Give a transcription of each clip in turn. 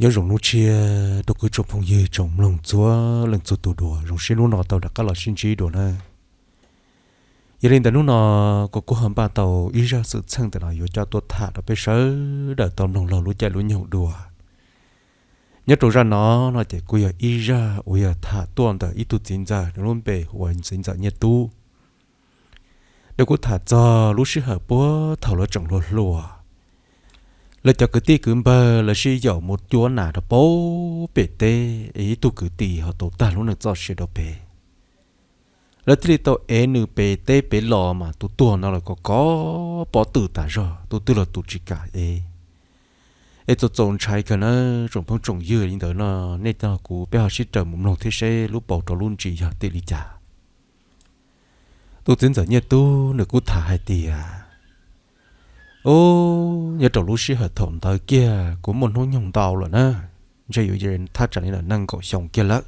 Nyob zoo hnub tshiab rau kwv tsoom phooj ywg tsoom mloog txhua leej txhua tus dua, zoo siab hnub no tau rov qab los sib ntsib dua na. Yog li ntawd hnub no kuv kuj ho npaj tau ib zaj xwm txheej ntawm no yuav coj tuaj tham rau peb sawv daws tau mloog laug lub caij lub nyoog dua. Nyob rau zaj no, no ces kuj yog ib zaj uas yog tham tuaj ntawm ib tug txiv ntxawm, nws lub npe hu ua txiv ntxawm Nyiaj Tub. Nws kuj tham txog lub sij hawm puag thaum lawv tseem hluas hluas, lawv cov kwv tij kwv npawg lawv sib yaum mus cuab nas rau pem teb, es ib tug kwv tij ho tau tag lub neej txoj sia rau pem. Lawv thiaj li tau ev nws pem teb pem los mas tus tuag no los kov kov pob tw tas zog, tus twg los tus tsis kam ev. Es txaus txaus ntshai kawg na. Tsoom phooj tsoom ywg, li ntawd no nej tog kuv peb ho sib raws mus mloog thiab seb lub paus rau lub ntsis yog tim li cas. Tus txiv ntxawm Nyiaj Tub nws kuj tham hais tias, Ub, nyob rau lub sij hawm thaum ntawd kiag kuv muaj hnub nyoog ntau lawm na, ntshe yuav thaj tsam li ntawm nees nkaum xyoo kiag lawm.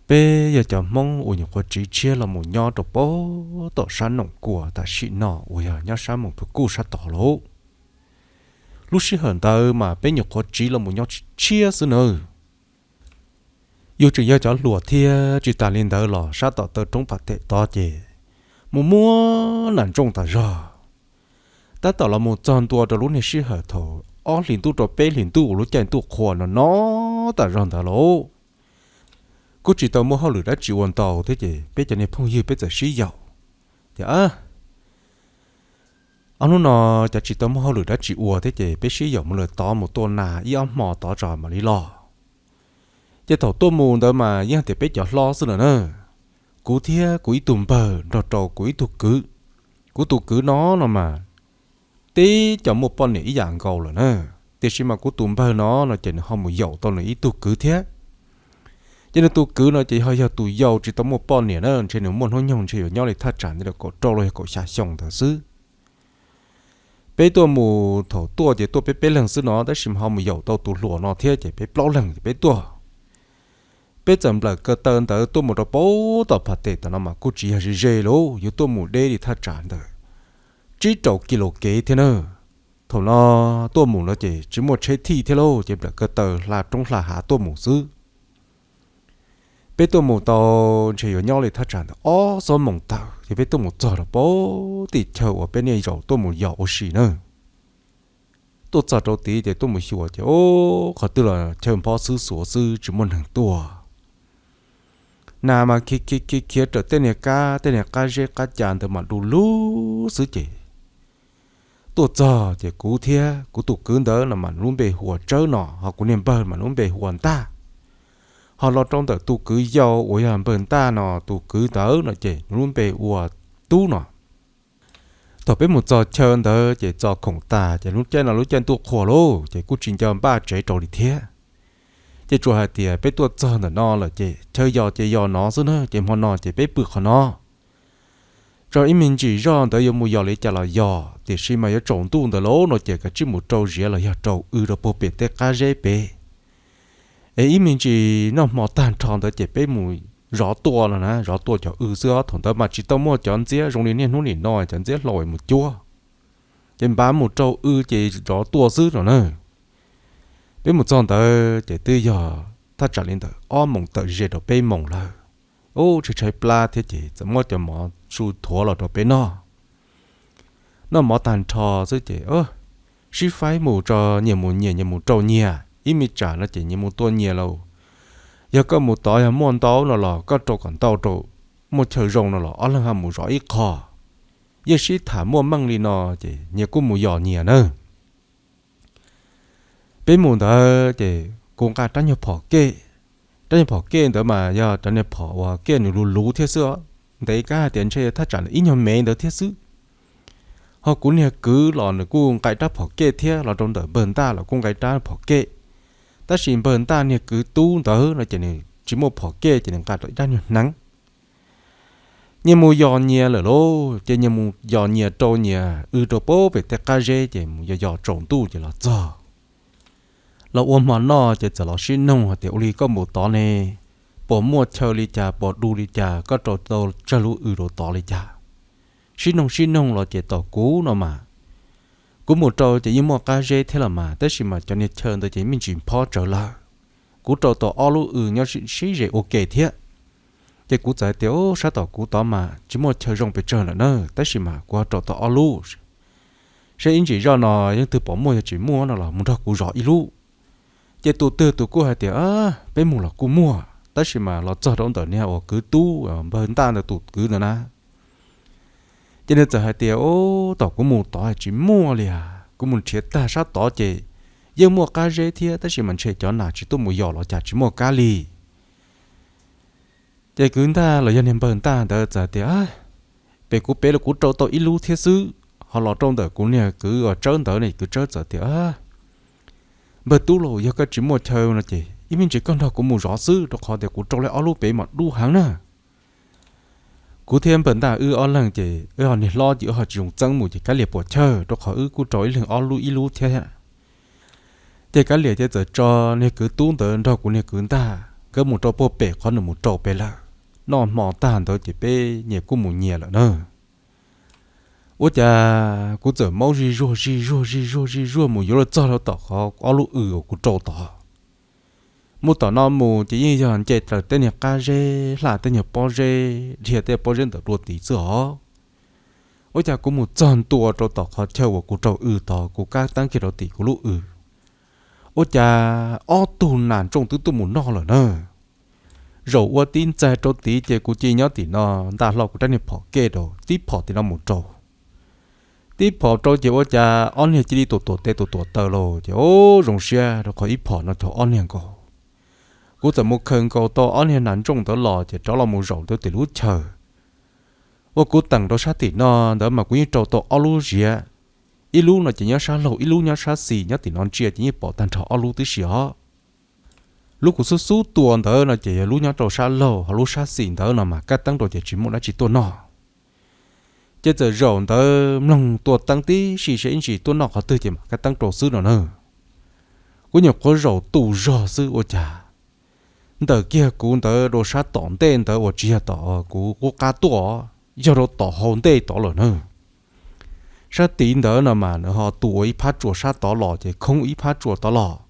Peb yog cov Hmoob uas nyuam qhuav tsiv tshiab los mus nyob rau pem tom sab Noom Kuam tam sim no uas yog nyob sab Moos Phu Kuj sab tod lauj. Lub sij hawm ntawd mas peb nyuam qhuav tsiv los mus nyob tshiab xwb nawb. Yus tseem yog cov hluas thiab tsis tas li ntawd los sab tom taw roob Pham Them tod ces muaj muaj nas ntsooj tas zog. Tab tom los mus txog ntua rau lub niag sij hawm thaum ob hlis ntuj rau peb hlis ntuj uas lub caij ntuj qhua no no tas zog ntawd lauj. Kuj tsis tau muaj hauj lwm dab tsi ua ntau thiab ces peb cov niag phooj ywg peb txawm sib yaum tias, Ob hnub no cov tsis tau muaj hauj lwm dab tsi ua thiab ces peb sib yaum mus lawm tod mus tua nas ib ob hmo tod tso mam li los. Ces thaum tuaj mus ntawd mas yeej tias peb cov hlob xwb lawm na. Kuv thiab kuv ib tug npawg nrog rau kuv ib tug kwv. Kuv tus kwv no no mas tib co muaj poj niam ib yam nkaus lawm na. Tiam sis mas kuv tus npawg no no ces nws ho mus yaum tau nws ib tug kwv thiab. Ces nws tus kwv no ces ho yog tus yau tsis tau muaj poj niam na, ntshe nws muaj hnub nyoog ntshe yuav nyob li thaj tsam ntawm kaum rau los yog kaum xya xyoo ntawd xwb. Peb tuaj mus thaum tuaj ces tuaj peb peb leeg xwb no, tab sis ho mus yaum tau tus hluas no thiab ces peb plaub leeg peb tuaj. Peb txawm nplawm ko taw ntawd tuaj mus rau pem tom Pham Them tom no mas kuj tsis yog ze ze lauj, yuav tuaj mus deb li thaj tsam ntawm tsib rau kis lus kev thiab na. Thaum no tuaj mus no ces tsis muaj tsheb thij thiab lauj, ces nplawm ko taw hla roob hla hav tuaj mus xwb. Peb tuaj mus tau ntshe yuav nyob li thaj tsam ntawm ob xuab moos tawm ces peb tuaj mus txog rau pem tim chaw uas peb niaj zaus tuaj mus yos ua si na. Tuaj txog rau tid ces tuaj mus xyuas ces ub, qhov twg los chaw nphob xwb xuav xwb tsis muaj neeg tuaj. Nas mas khiav khiav khiav khiav raws tej niag kab, tej niag qab zeb qab ca ntawd mas du lug xwb ces tuaj txog ces kuv thiab kuv tus kwv ntawd no mas lub npe hu ua Tsawb no, ho kuv niag npawg mas lub npe hu ua Ntaj. Ho los rau ntawm tus kwv yau uas yog npawg Ntaj no, tus kwv ntawd no ces nws lub npe ua Tub no. Thaum peb mus txog chaw ntawd ces txo khoom tas ces lub caij no lub caij ntuj qhua lauj, ces kuj tsis nco npaj tsev rau li thiab. Ces tsuas hais tias peb tuaj txog ntawm no lawm ces chaw yos ces yos no xwb na, ces hmo no ces peb pw qhov no. Tso ib me ntsis zoj ntawd yuav mus yos li cas los yos, tiam sis mas yuav tsaus ntuj ntawd lauj no ces kav tsij mus rau ziav los yog rau w rau puag pem tej qab zeb pem. Es ib me ntsis noj hmo tag nrho ntawd ces peb mus zov tua no na, zov tua cov w xwb os. Thaum ntawd mas tsis tau muaj cov ntxiab zoo li niaj hnub nim no cov ntxiab hlau mus cuab. Ces npaj mus rau w ces zov tua xwb no na. Peb mus txog ntawd ces twb yog thaj tsam li ntawm ob moos tawm ze rau peb moos lawm. Ub, tshaib tshaib plab thiab ces txawm muab cov mov su thuav los rau peb noj. Noj mov tag nrho xwb ces sib faib mus tso, nyias mus nyias, nyias mus rau nyias, ib me tsam no ces nyias mus tua nyias lauj. Yog koj mus tod yog muaj ntau no los koj rau kom ntau rau, muaj chaw zoo no los ob leeg ho mus zov ib qho. Yeej sib tham muaj meej li no ces nyias kuj mus yos nyias na. Peb mus ntawd ces kuv nqa rab nyuag phom kej. Rab nyuag phom kej ntawd mas yog rab niag phom uas kej nws luv luv thiab xwb os, ntev kab hais tias ntshe thaj tsam ib nyuag mev ntawd thiab xwb. Ho kuv niag kwv los nws kuj nqa rab phom kej thiab, los rau ntawm npawg Ntaj los kuj nqa rab phom kej. Tab sis npawg Ntaj niag kwv Tub ntawd no ces nws tsis muaj phom kej ces nws nqa rau ib rab nyuag hneev. Nyias mus yos nyias lawm lauj, ces nyias mus yos nyias rau nyias w rau pem tej qab zeb ces mus yos yos tsaus ntuj ces los txog. Los ua hmo noj ces txawm los sib noog hais tias ua li koj mus tod ne, puas muaj chaw li cas, puas du li cas, koj rau tau tsawg lub w rau tod li cas. Sib noog sib noog los ces tom kuv no mas, Kuv mus rau ces yeej muaj qab zeb thiab los mas, tab sis mas cov niag chaw ntawd ces me ntsis phob tsawv lawm. Kuv rau tau ob lub w nyob sib ze ua ke thiab. Ces kuv txawm hais tias, Ub, sab tom kuv tod mas tsis muaj chaw zoo pes tsawg lawm na, tab sis mas kuv ho rau tau ob lub. Saib ib ntsis zoj no leej twg pom muaj, yog tsis muaj no los mus nrog kuv zov ib lub. Ces tus twg tus kuj hais tias, Peb mus los kuj muaj, tab sis mas los txog rau ntawm niag uas kwv tub npawg Ntaj ntawd tus kwv ntawd na. Ces nws txawm hais tias, Ub, tom kuv mus tod tsis muaj li as, kuv mus nrhiav tag sab tod ces yeej muaj qab zeb thiab, tab sis mas ntshe cov nas tsis tuaj mus yos los cas tsis muaj kab li. Ces kwv Ntaj los yog niag npawg Ntaj ntawd txawm tias, Pem kuv pem los kuv rau tau ib lub thiab xwb. Ho los rau ntawm kuv niag kwv uas Tsawb ntawd ne, kwv Tsawb txawm tias, Npawg tub los, yog koj tsis muaj chaw no ces ib me ntsis koj nrog kuv mus zov xwb, rau qhov tias kuv rau li ob lub pem mas dub heev na. Kuv thiab npawg Ntaj wb ob leeg ces wb ho niag hlob ces wb ho tsis zoo txeeb mus ces Kab Lias puas chawj, rau qhov wb kuj rau ib leeg ob lub ib lub thiab. Ces Kab Lias ces txawm tso niag kwv tub ntawd nrog kuv niag kwv Ntaj nkawd mus rau puag pem qhov nws mus rau pem lawm. Noj hmo tag ntawd ces peb nyias kuj mus nyias lawm na. Ua cas kuv txawm maub zig zuag zig zuag zig zuag zig zuag mus yuav luag txog rau tom qhov ob lub w uas kuv rau tod. Mus tom no mus ces yeej yog nce raws tej niag qab zeb, hla tej niag pob zeb, dhia tej pob zeb ntawm dua tid xwb os. Ua cas kuv mus txog ntua rau tom qhov chaw uas kuv rau w tod, kuv kab teeb kiag rau tim kuv lub w, ua cas ob tug nas ntsooj twb tuaj mus noj lawm na. Zaum ua tib ntxaig rau tid ces kuv cia nyob tim no nta hlo kuv rab niag phom kev rau tib phom tim no mus rau. Tib phom rau ces ua cas ob niag cia li tuam tuam tes tuam tuam taw los ces, o, zoo siab rau qhov ib phom no raug ob niag nkaus. Kuv txawm mus khaws nkaus tau ob niag nas ntsooj ntawd los ces rov los mus zaum rau tim lub chaw uas kuv teem rau sab tim no ntawd mas kuv yeej rau tau ob lub ziav. Ib lub no ces nyob sab laug, ib lub nyob sab xis, nyob tim no ntsia ces yeej pom tag nrho ob lub tib si os. Lub kuv xub xub tua ntawd no ces yog lub nyob rau sab laug, ho lub sab xis ntawd no mas kab teeb rau ces tsis muaj dab tsi tuaj noj. Ces txawm zaum ntawd mloog tua teeb tib si saib ib ntsis tuaj noj qhov twg ces mam kab teeb rau xwb no na. Kuv nyuam qhuav zaum tu zog xwb ua cas ntawm kiag kuv ntawd rau sab tom ntej ntawd uas tsis yog tom kuv qub qab tuaj, yog rau tom hauv ntej tod lawm na. Sab tid ntawd no mas nws ho tu ua ib phab tsua sab tod los ces khoob ib phab tsua tod los.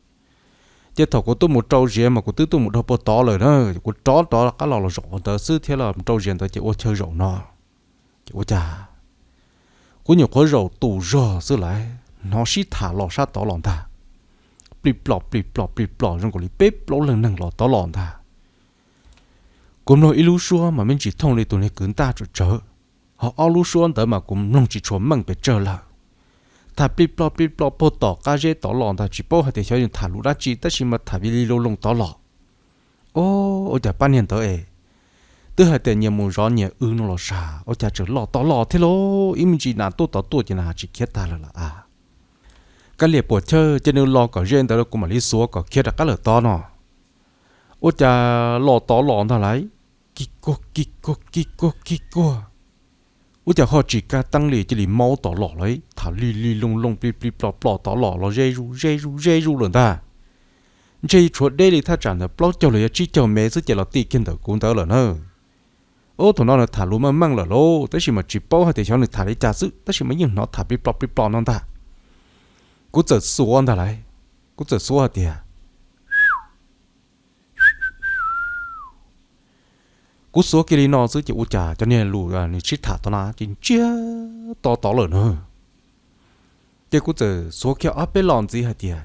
Ces thaum kuv tuaj mus rau ziav mas kuv twb tuaj mus dhau puag tod lawm na, kuv rov rov qab los los zaum ntawd xwb thiab los rau ziav ntawd ces ua chaw zaum no. Ces ua cas kuv nyuam qhuav zaum tu zog xwb lawm, hnov sib tham los sab tod los ntag. Plig plom plig plom plig plom zoo nkaus li peb plaub leeg neeg los tod los ntag. Kuv mloog ib lub suab mas me ntsis thooj li tus niag kwv ntaj tsawv tsawv, ho ob lub suab ntawd mas kuv mloog tsis tshua meej pes tsawg lawm. Tham plig plom plig plom puag tom qab zeb tod los ntag, tsis paub hais tias xyov yus tham lus dab tsi tab sis mas tham li li loo loo tod los. O, ua cas pab niag ntawd es twb hais tias nyias mus zov nyias w no los sav, ua cas tseem los tod los thiab lauj? Ib me ntsis nas tuaj tod tuaj ces nas tsis khiav tag lawm lawm a. Kab Lias puas chawj, cia nws los kom ze ntawd kuv mam li xuav kom khiav rov qab lawm tod no. Ua cas los tod los ntag lauj, kig kuag kig kuag kig kuag kig kuag. Ua cas ho tsis kab teeb li, cia li maub tod los lawm, tham li li loo loo plig plig plom plom tod los los ze zuj ze zuj ze zuj lawm ntag. Ntshe tshuav deb li thaj tsam ntawd plaub caug los yog tsib caug mev xwb ces los ti kiag ntawm kuv ntawd lawm na. Ub, thaum no nws tham lus meej meej lawm lauj, tab sis mas tsis paub hais tias xyov nws tham li cas xwb, tab sis mas yeej hnov tham plig plom plig plom no ntag. Kuv txawm xuav ntag lauj, kuv txawm xuav hais tias, kuv xuav kiag li no xwb ces ua cas cov niag lus nws sib tham tod na ces ntsiag to tod lawm na. Ces kuv txawm xuav kiag ob peb los ntxiv hais tias,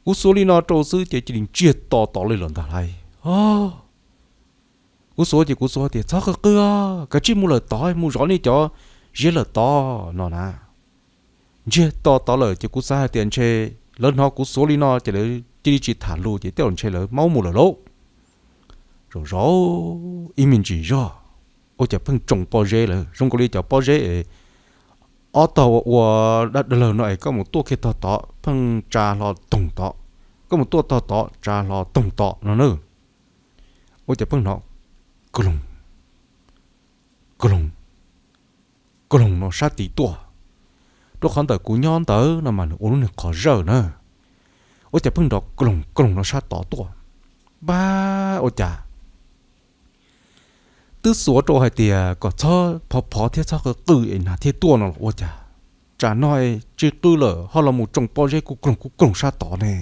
kuv xuav li no rau xwb ces cia li ntsiag to tod li lawm ntag lauj. Kuv xuav ces kuv xuav tias, txhob qw qw, kav tsij mus lawm tod, mus zov nej cov ziav lawm tod no na. Ntsiag to tod lawm ces kuv xav hais tias ntshe lawv hnov kuv xuav li no ces lawv cia li tsis tham lus ces tej zaum ntshe lawv maub mus lawm lauj. Zaum zaum ib me ntsis zog, ua cas pheej tsoo pob zeb lawm, zoo nkaus li cov pob zeb es ob tog ua ua dab dawg lawg no es koj mus tuaj kiag tog tod pheej tsa hlo toog tod, koj mus tuaj tog tod tsa hlo toog tod no na. Ua cas pheej hnov kaloog, kaloog, kaloog no sab tid tuaj, rau qhov ntawm kuv nyob ntawd no mas nws ua lub niag qhov zawj na. Ua cas pheej nrov kaloog kaloog no sab tod tuaj, pab ua cas. twb xuav rau hais tias kom txhob phov phov thiab txhob qw qw es nas thiaj tuaj no los ua cas tsam no tsis qw lawm ho los mus tsoo pob zeb kuj kloog kuj kloog sab tod ne.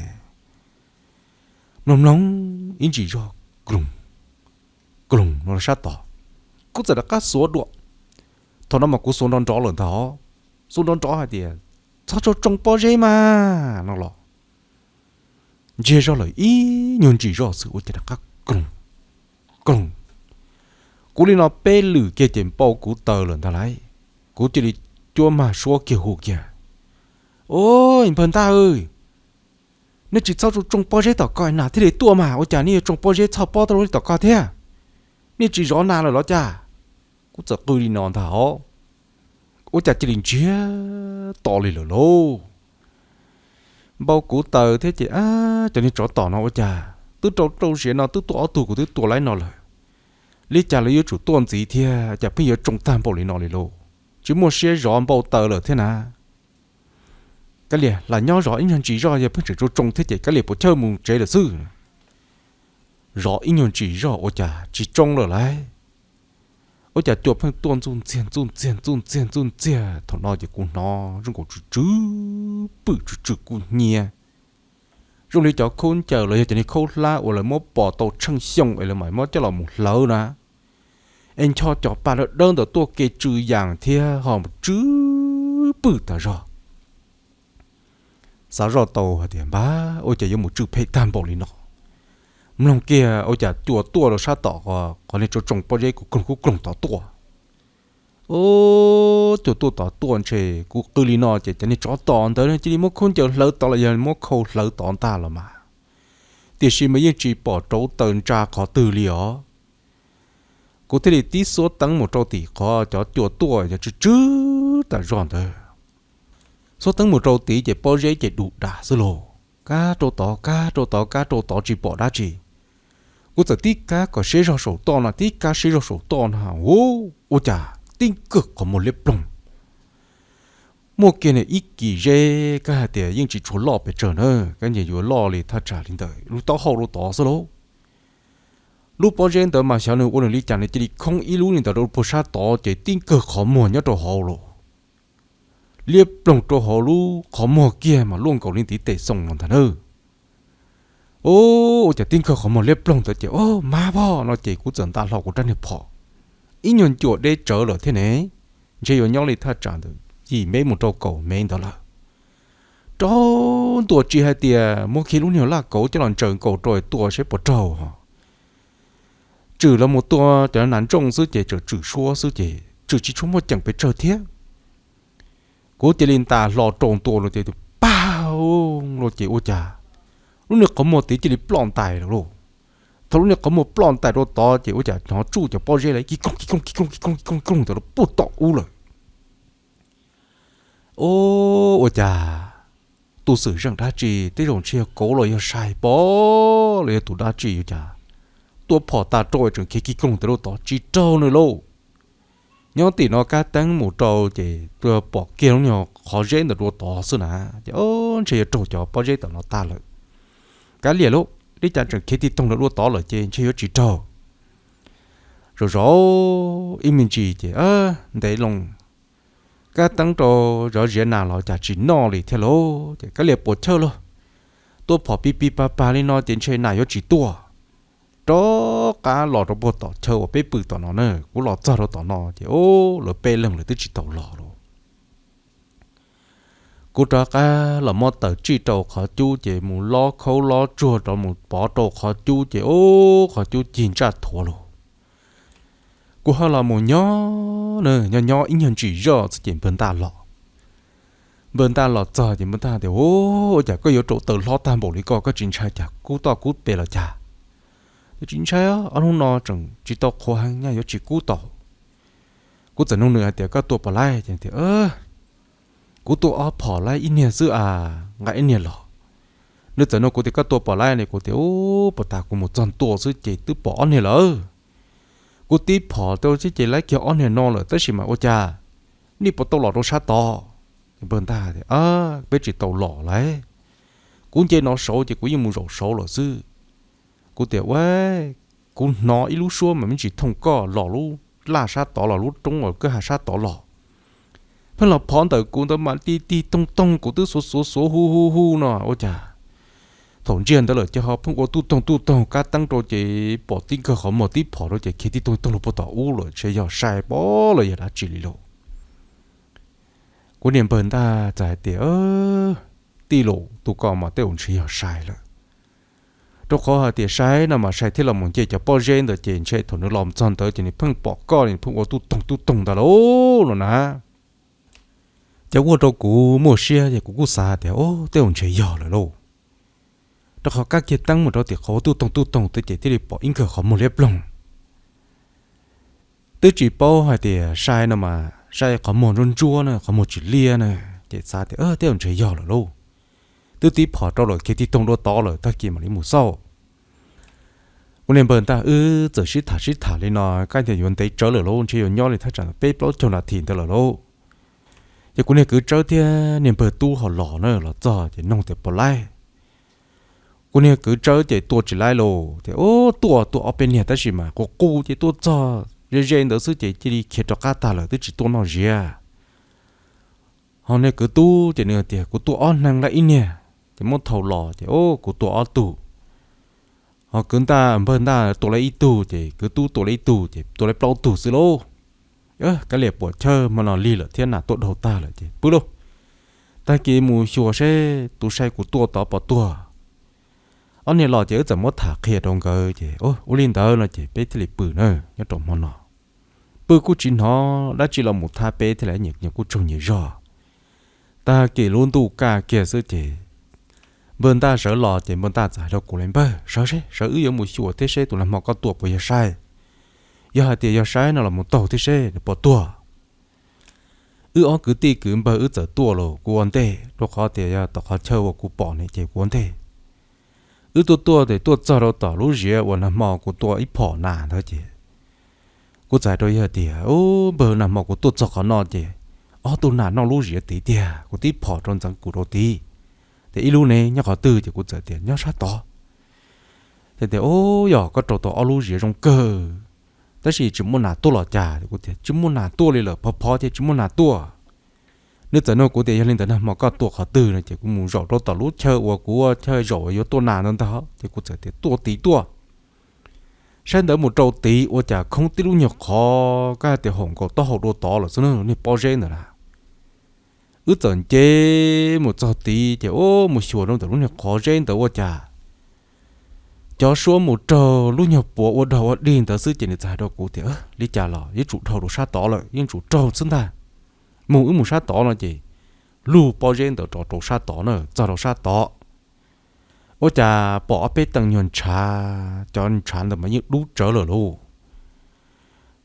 Mloog mloog ib ntsis zog, kloog, kloog no sab tod, kuv txawm rov qab xuav dua. Thaum no mas kuv xuav nrov nrov lawm ntag, xuav nrov nrov hais tias txhob tsoo tsoo pob zeb mas no los ntsiag zog lawm ib nyuag ntsis zog xwb ua cas rov qab kloog, kloog. Kuv li no peb lwm kiag ces npau kuv taws lawm ntag lauj. Kuv cia li cuab mag suab kiag hu kiag, Ua, npawg Ntaj, nej tsis txhob tsoo tsoo pob zeb tom ko nas thiaj li tuaj mas ua cas nej yuav tsoo pob zeb txhoj pob tau li tom ko thiab? Nej tsis zov nas lawm los cas? Kuv txawm qw li no ntag os, ua cas cia li ntsiag to li lawm lauj. Npau kuv taws thiab ces, Cov niag tsov tom no ua cas twb rau rau siav no twb tuaj ob tug kuv twb tua laib no lawm, li cas lawv yuav tsum tuaj ntxiv thiab cas pheej yuav tsoo tag npaum li no li lauj? Tsis muaj siab zov, npau taws lawm thiab na. Kav liam, lam nyob zov ib nyuag ntsis zog, yog pheej tseem tsoo tsoo thiab ces kav liam puas chawj mus tsev lawm xwb. Zov ib nyuag ntsis zog ua cas tsis tsoo lawm lauj. Ua cas cua pheej tuaj ntxuj ntxiag ntxuj ntxiag ntxuj ntxiag ntxuj ntxiag. Thaum no ces kuv hnov zoo nkaus tsw tsw pwm tsw tsw kub hnyiab, zoo li cov khaub ncaws los yog cov niag khaub hlab uas lawv muab pos tau tsheej xyoo es lawv mam muab coj los mus hlawv na, es ncho cov pa dawb dawb ntawd tuaj ke tsw yas thiab ho mus tsw pwm tas zog. Xav zoj tau hais tias, Npab, ua cas yuav mus tsw phem tag npaum li no? Mloog kiag ua cas cua tuaj rau sab tom qhov niag tsoo tsoo pob zeb kuv kloog kuv kloog tod tuaj. Ua, cua tuaj tod tuaj ntshe kuv qw li no ces cov niag tsov tom ntawd cia li muab khaub ncaws hlawv tod los yog muab khau hlawv tod ntag los mas, tiam sis mas yeej tsis pom rauv taws ntsa qhov twg li os. Kuv thiaj li tib xuab teeb mus rau tim qhov cov cua tuaj yog tsw tsw tas zog ntawd. Xuab teeb mus rau tid ces pob zeb ces du das xwb lauj, kab rau tod kab rau tod kab rau tod tsis pom dab tsi. Kuv txawm tib kab kom siab zog saum toj no, tib kab siab zog saum toj no, ua, ua cas tib nkawg qhov muag liab ploog. Muaj kiag nws ib kis zeb, kab hais tias yeej tsis tshua loj pes tsawg na, kab nyias yuav loj li thaj tsam li ntawm lub taub hau rau tod xwb lauj. Lub pob zeb ntawd mas xyov nws ua nws li cas nws cia li khoob ib lub li ntawd rau puag sab tod ces tib nkawg qhov muag nyob rau hauv lauj. Liab ploog rau hauv lub qhov muag kiag mas luaj nkaus li ntiv tes xoo no ntag na. Ua, ua cas tib nkawg qhov muag liab ploog ntawd ces, Ua, mab pog no ces kuv txawm nta hlo kuv rab niag phom. Ib nyuag ncua deb tsawv lawm thiab ne, ntshe yuav nyob li thaj tsam ntawm yim mev mus rau kaum mev ntawd lawm. Rau ntua tsis hais tias muab kiag lub niag laj kauv coj los ntsaws nkaus rau tua seb puas raug ho. Tswm los mus tua cov nas ntsooj xwb ces tseem tswm suab xwb ces tswm tsis tshua muaj ceem pes tsawg thiab. Kuv cia li nta hlo rau ntua los ces pag, los ces ua cas lub niag qhov muag tid cia li ploj ntais lawm lauj. Thaum lub niag qhov muag ploj ntais rau tod ces ua cas hnov tsuj cov pob zeb lawv ki koog ki koog ki koog ki koog ki koog ntawd los puag tom ub lawm. Ua, ua cas tus xwm zeej dab tsi, tej zaum ntshe yog kauv los yog sai pov los yog tus dab tsi ua cas tua phom tas rau tseem khiav ki koog ntawd rau tod tsis raug nws lauj. Nyob tim no kab teeb mus rau ces pom kiag lub niag qhov zeb ntawd rau tod xwb na, ces ntshe yuav raug cov pob zeb tom no tag lawm. Kav liam lauj, li cas tseem khiav ti toog ntawd rau tod lawm ces ntshe yuav tsis raug. Zaum zaum ib me ntsis ces ntev loo, kab teeb rau zov ziav nas los cas tsis noj li thiab lauj, ces kav liam puas chawj lauj, tua phom pis pis pag pag li no ces ntshe nas yuav tsis tuaj. Rov qab los rau puag tom chaw uas peb pw tom no na, kuv los txog rau tom no ces lawv peb leeg lawv twb tsis tau los lauj. Kuv rov qab los muab taws tsij rau qhov cub ces mus lob khaub lob tsuag rov mus pov rau qhov cub ces qhov cub cig ntsaj thuav lauj. Kuv ho los mus nyob na, nyob nyob ib nyuag ntsis zoj xwb ces npawg Ntaj los. Npawg Ntaj los txog ces npawg Ntaj tias, Ua cas koj yuav rau taws hlob tag npaum li ko, koj tsis ntshai cas kub toj kub pes los cas? Tsis ntshai, ob hnub no tseem tsis tau qhuav heev, nyaj yuav tsis kub tau. Kuv txawm nug nws hais tias, Koj tua pom laib? Ces tias, Kuv tua ob phom laib ib niag xwb as, nqa ib niag los. Nws txawm nug kuv tias, Koj tua pom laib ne? Kuv tias, Ub, puag ta kuv mus txog ntua xwb ces twb pom ob niag lawm. Kuv tib phom tau xwb ces laib kiag ob niag no lawm, tab sis mas ua cas nej puas tau los rau sab tod? Npawg Ntaj tias, Peb tsis tau los lauj. Kuv nce no saud ces kuv yeej mus zaum saud lawm xwb. Kuv tias, Ua, Kuv hnov ib lub suab mas me ntsis thooj koj los lub laj sab tod los lub roob uas kwj ha sab tod los, pheej los phov ntawm kuv ntawd mas tig tig toog toog, kuv twb xuav xuav xuav hu hu hu no ua cas thaum ntsiag ntawd lawm ces ho pheej ua tuj toog tuj toog kab teeb rau ces pom tib nkawg qhov muag tib phom rau ces khiav tib toog toog los puag tom ub lawm, ntshe yog sai pob los yog dab tsi li lauj. Kuv niag npawg ntaj txawm hais tias, Tij laug, tus ko mas tej zaum ntshe yog sai lawm, rau qhov hais tias sai no mas sai thiaj los mus nce cov pob zeb ntawd ces ntshe thaum nws los txog ntawd ces nws pheej pom koj, nws pheej ua tuj toog tuj toog ntawd lauj no na. Ces ua rau kuv muaj siab ces kuv kuj xav tias, Tej zaum ntshe yog lawm lauj, rau qhov kab kiag teeb mus rau tim qhov ua tuj toog tuj toog ntawd ces thiaj li pom ib nkawg qhov muag liab ploog. Twb tsis paub hais tias sai no mas sai qhov muag ntsuab ntsuab na, qhov muag tsis liab na, ces xav tias, Tej zaum ntshe yog lawm lauj, twb tib phom rau lawm, khiav tib toog dua tod lawm, tag kis mam li mus xauj. Kuv niag npawg ntaj wb txawm sib tham sib tham li no, kab tias yuav ntev tsawv lawm lauj, ntshe yuav nyob li thaj tsam peb plaub caug nas this ntawd lawm lauj. Ces kuv niag kwv tsawb thiab niag npawg tub ho los na, los txog ces noog tias puas laib. Kuv niag kwv tsawb ces tua tsis laib lauj, ces ub tuaj tua ob peb niag tab sis mas qus qus ces tuaj txog ze ze ntawd xwb ces cia li khiav rov qab tag lawm, twb tsis tuaj noj ziab. Ho niag kwv tub ces nws tias kuv tua ob hneev laib ib niag, ces muab thau los ces ub kuv tua ob tug. Ho kwv ntaj npawg ntaj tua laib ib tug ces kwv tub tua laib ib tug ces tua laib plaub tug xwb lauj. Kav liam puam chawj, hmo no lig lawm thiab nas tuaj dhau tag lawm ces pw lauj, tag kis mus xyuas seb tus sai kuv tua tod puas tuag. Ob niag los ces wb txawm muab tham qhia rau nkawd ces ua li ntawd no ces peb thiaj li pw na nyob rau hmo no. Pw kuj tsis hnov dab tsi los mus thab peb thiab, nyias kuj tsaug nyias zog. Tag kis lub ntuj kaj kiag xwb ces npawg ntaj sawv los ces npawg ntaj txawm hais rau kuv li, Npawg, sawv seb, sawv wb yuav mus xyuas thiab seb tus nag hmo koj tua puas yog sai. Yog hais tias yog sai no los mus taug thiab seb nws puas tuag. Wb ob kwv tij kwv npawg wb txawm tuaj los kuv ua ntej, rau qhov tias yog tom qhov chaw uas kuv pom ne ces kuv ua ntej. Wb tuaj tuaj ces tuaj txog rau tom lub ziav uas nag hmo kuv tua ib phom nas ntawd ces kuv txawm hais rau yawg tias, Ub npawg, nag hmo kuv tuaj txog qhov no ces ob tug nas noj lub ziav tid tiag, kuv tib phom rau ntxeev kum rau tid, ces ib lub ne nyob qhov twg? Ces kuv txawm tias nyob sab tod. Ces tias, Ub, yog koj rau tau ob lub ziav zoo kawg, tab sis tsis muaj nas tuaj los cas? Kuv tias, Tsis muaj nas tuaj li lawm, phov phov ces tsis muaj nas tuaj. Nws txawm nug kuv tias, Yog li ntawd nag hmo koj tua qhov twg no? Ces kuv mus zaum rau tom lub chaw uas kuv ua chaw zaum yuav tua nas ntawd ntag. Ces kuv txawm tias, Tua tid tuaj. Saib ntawd mus rau tid ua cas khoob tib lub nyuag qhov, kab tias haum nkaus taub hau dua tod lawm xwb na, niag pob zeb ntawd na. Wb txawm nce mus txog tid ces ub mus xyuas rau ntawm lub niag qhov zeb ntawd ua cas cov suab mus raug lub nyuag puav ua dog ua dig ntawd xwb. Ces nws txawm hais rau kuv tias, Li cas los yeej tsum dhau rau sab tod lawm, yeej tsum raug xwb ntag. Mus wb mus sab tod no ces lug pob zeb ntawd rov rau sab tod na, txog rau sab tod ua cas pom ob peb teev nyuag ntshav, cov ntshav ntawd mas yeej dub tsawv lawm lauj.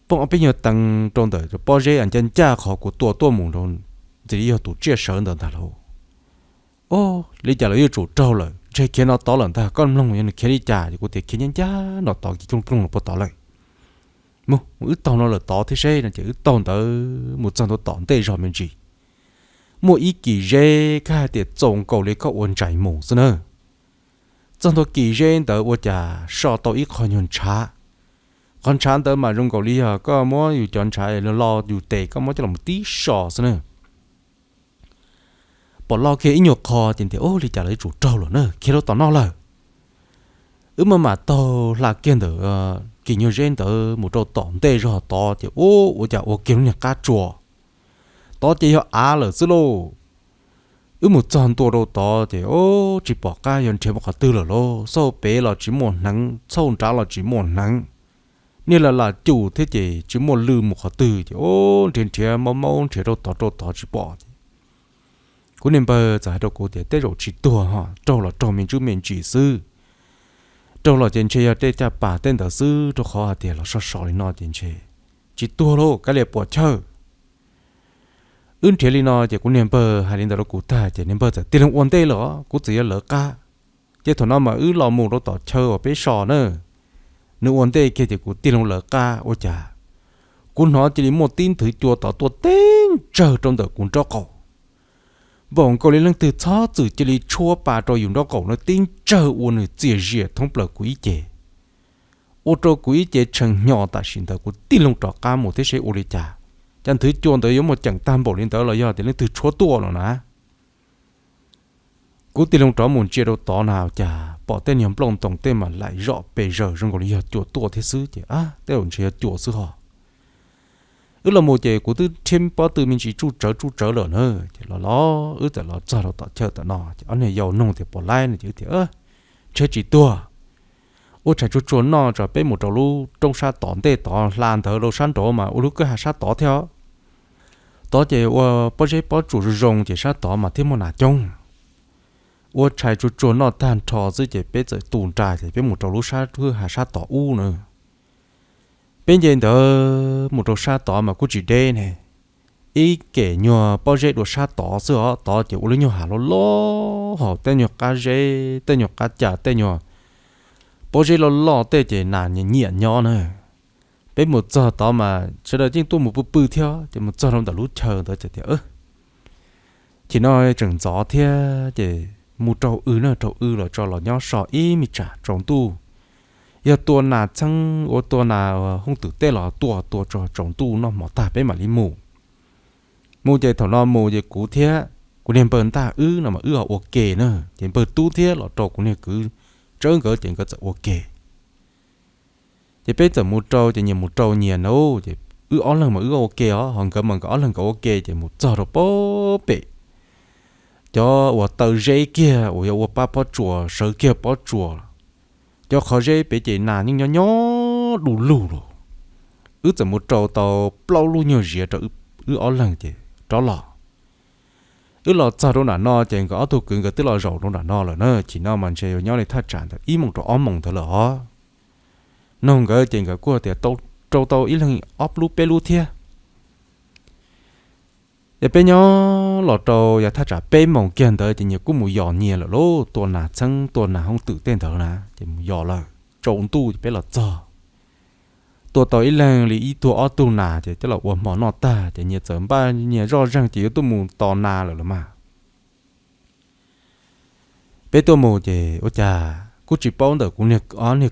Pom ob peb nyuag teev rau ntawm pob zeb ncaj ncaj qhov kuv tua tuaj mus, ntxim li yog tus tsiaj sawv ntawd ntag lauj. Ub, li cas los yeej tsum raug lawm, ntshe khiav no tod lawm ntag, koj mloog yog nws khiav li cas. Ces kuv tias, Khiav ncaj ncaj no tod kiv cooj ploog los puag tod lawm. Mus, mus wb taug no lawm tod thiab seb no. Ces wb taug ntawd mus txog ntua tom ntej zog me ntsis, muaj ib kis zeb kab hais tias txaus nkaus li koj ua ntsais mus xwb na. Txog ntua kis zeb ntawd ua cas so tau ib qho nyuag ntshav. Qhov ntshav ntawd mas zoo nkaus li yog koj muab yus cov ntshav lo yus tes koj muab coj los tib so xwb na. Pom lo kiag ib nyuag qho ces tias, Ub, li cas los yeej tsum raug lawm na, khiav rau tom no lawm. Wb mam mam taug hla kiag ntawm kis nyuag zeb ntawd mus rau tom ntej zog tod ces ub, ua cas ua kiag lub niag qab tsua. Tod ces yog av lawm xwb lauj. Wb mus txog ntua rau tod ces ub, tsis pom qab yog nrhiav mus qhov twg lawm lauj. Xauj pem los tsis muaj hneev, xauj nrad los tsis muaj hneev. Niag lam lam cum thiab ces tsis muaj lw mus qhov twg ces ub, nrhiav nrhiav maub maub nrhiav rau tod rau tod tsis pom ces kuv niag npawg txawm hais rau kuv tias, Tej zaum tsis tuag ho, raug los raug me ntsuj me ntsis xwb. Raug los ces ntshe yog tej caj pas tej ntawd xwb, rau qhov hais tias los so so li no ces ntshe tsis tuag lauj, kav liam puam chawj. Wb nrhiav li no ces kuv niag npawg hais li ntawd rau kuv tag ces niag npawg txawm tig loo ua ntej lawm, kuv txawm yuav lawv qab. Ces thaum no mas wb los mus rau tom chaw uas peb so na, nws ua ntej kiag ces kuv tig loo lawv qab ua cas kuv hnov cia li muaj tib nthwv cua tod tuaj teb ntsawg rau ntawm kuv nraub qaum. Npaum nkaus li leej twg txhob txwm cia li tshuab pa rau yus nraub qaum no, tib ntsawg ua nws txias zias thoob plaws kuv ib ce. ua rau kuv ib ce tshee hnyo tam sim ntawd kuv tig loo rov qab mus thiab seb ua li cas. Cas nthwv cua ntawd yuav muaj ceem tag npaum li ntawd los yog tias leej twg tshuab tuaj no na. Kuv tig loo rov mus ntsia rau tod na cas pom tej niag nplooj ntoos tej mas laim zom pes zaws zoo nkaus li yog cua tuaj thiab xwb ces, Ab, tej zaum ntshe yog cua xwb ho. Wb los mus ces kuv twb rhiab pob tw me ntsis tsuj tsawv tsuj tsawv lawm na. Ces los los wb txawm los txog rau tom chaw tom no ces ob niag yau nug tias puas laib no ces wb tias, Ntshe tsis tuag. Ua tshais tsuag tsuag noj tso peb mus rau lub roob sab tod ntej tod hla ntawd rau sab nraud mas ua lub kwj ha sab tod thiab. Tod ces ua pob zeb pob tsuas zoo zoo ces sab tod mas thiaj muaj nas coob. Ua tshais tsuag tsuag noj tag nrho xwb ces peb txawm tu nra ces peb mus rau lub sab kwj ha sab tod ub na. Peb nce ntawd mus rau sab tod mas kuj tsis deb ne, ib kem nyuag pob zeb dua sab tod xwb os. Tod ces ua lub nyuag hav loj loj hos tej nyuag qab zeb tej nyuag qab cas tej nyuag pob zeb loj loj tej ces nas nyiam nyiam nyob na. Peb mus txog tod mas sawv daws yeej tuaj mus pw pw thiab ces mus txog rau ntawm lub chaw ntawd ces tias, Chim no tseem ntxov thiab ces mus rau w na, rau w los tso los nyob so ib me tsam tsaus ntuj. Yog tua nas txheeb ua tua nas hooj twm tej los tua tua tso tsaus ntuj noj hmo tag peb mam li mus. Mus ces thaum no mus ces kuv thiab kuv niag npawg ntaj wb no mas wb ho ua ke na, ces npawg tub thiab los rau kuv niag kwv tsawb nkawd ces nkawd txawm ua ke. Ces peb txawm mus rau ces nyias mus rau nyias na, ces wb ob leeg mas wb ua ke os, ho nkawd mas nkawd ob leeg nkawd ua ke ces mus txog rau pem cov uas taw zeb kiag uas yog ua pab pob tsuas sawv kiag pob tsuas, cov qhov zeb pem ces nas yeej nyob nyob du lug lawm. Wb txawm mus rau tau plaub lub nyuag ziav rau wb ob leeg ces rov los. Wb los txog rau nram no ces nkawd ob tug kwv nkawd twb los zaum rau nram no lawm na, chim no mas ntshe yuav nyob li thaj tsam ntawm ib moos rau ob moos ntawd lawm os. Noog nkawd ces nkawd kuj tias rau tau ib leeg ob lub peb lub thiab. Ces peb nyob los rau yav thaj tsam peb moos kiag ntawd ces nyias kuj mus yos nyias lawm lauj, tua nas txheeb tua nas hooj twm tej ntawd na, ces mus yos lawm tsaus ntuj ces peb los txog. Tua tau ib leeg li ib tug ob tug nas ces coj los ua hmo noj tag ces nyias txawm npaj nyias zoj zeeg ces yuav tuaj mus tos nas lawm los mas. Peb tuaj mus ces ua cas kuj tsis paub ntawm kuv niag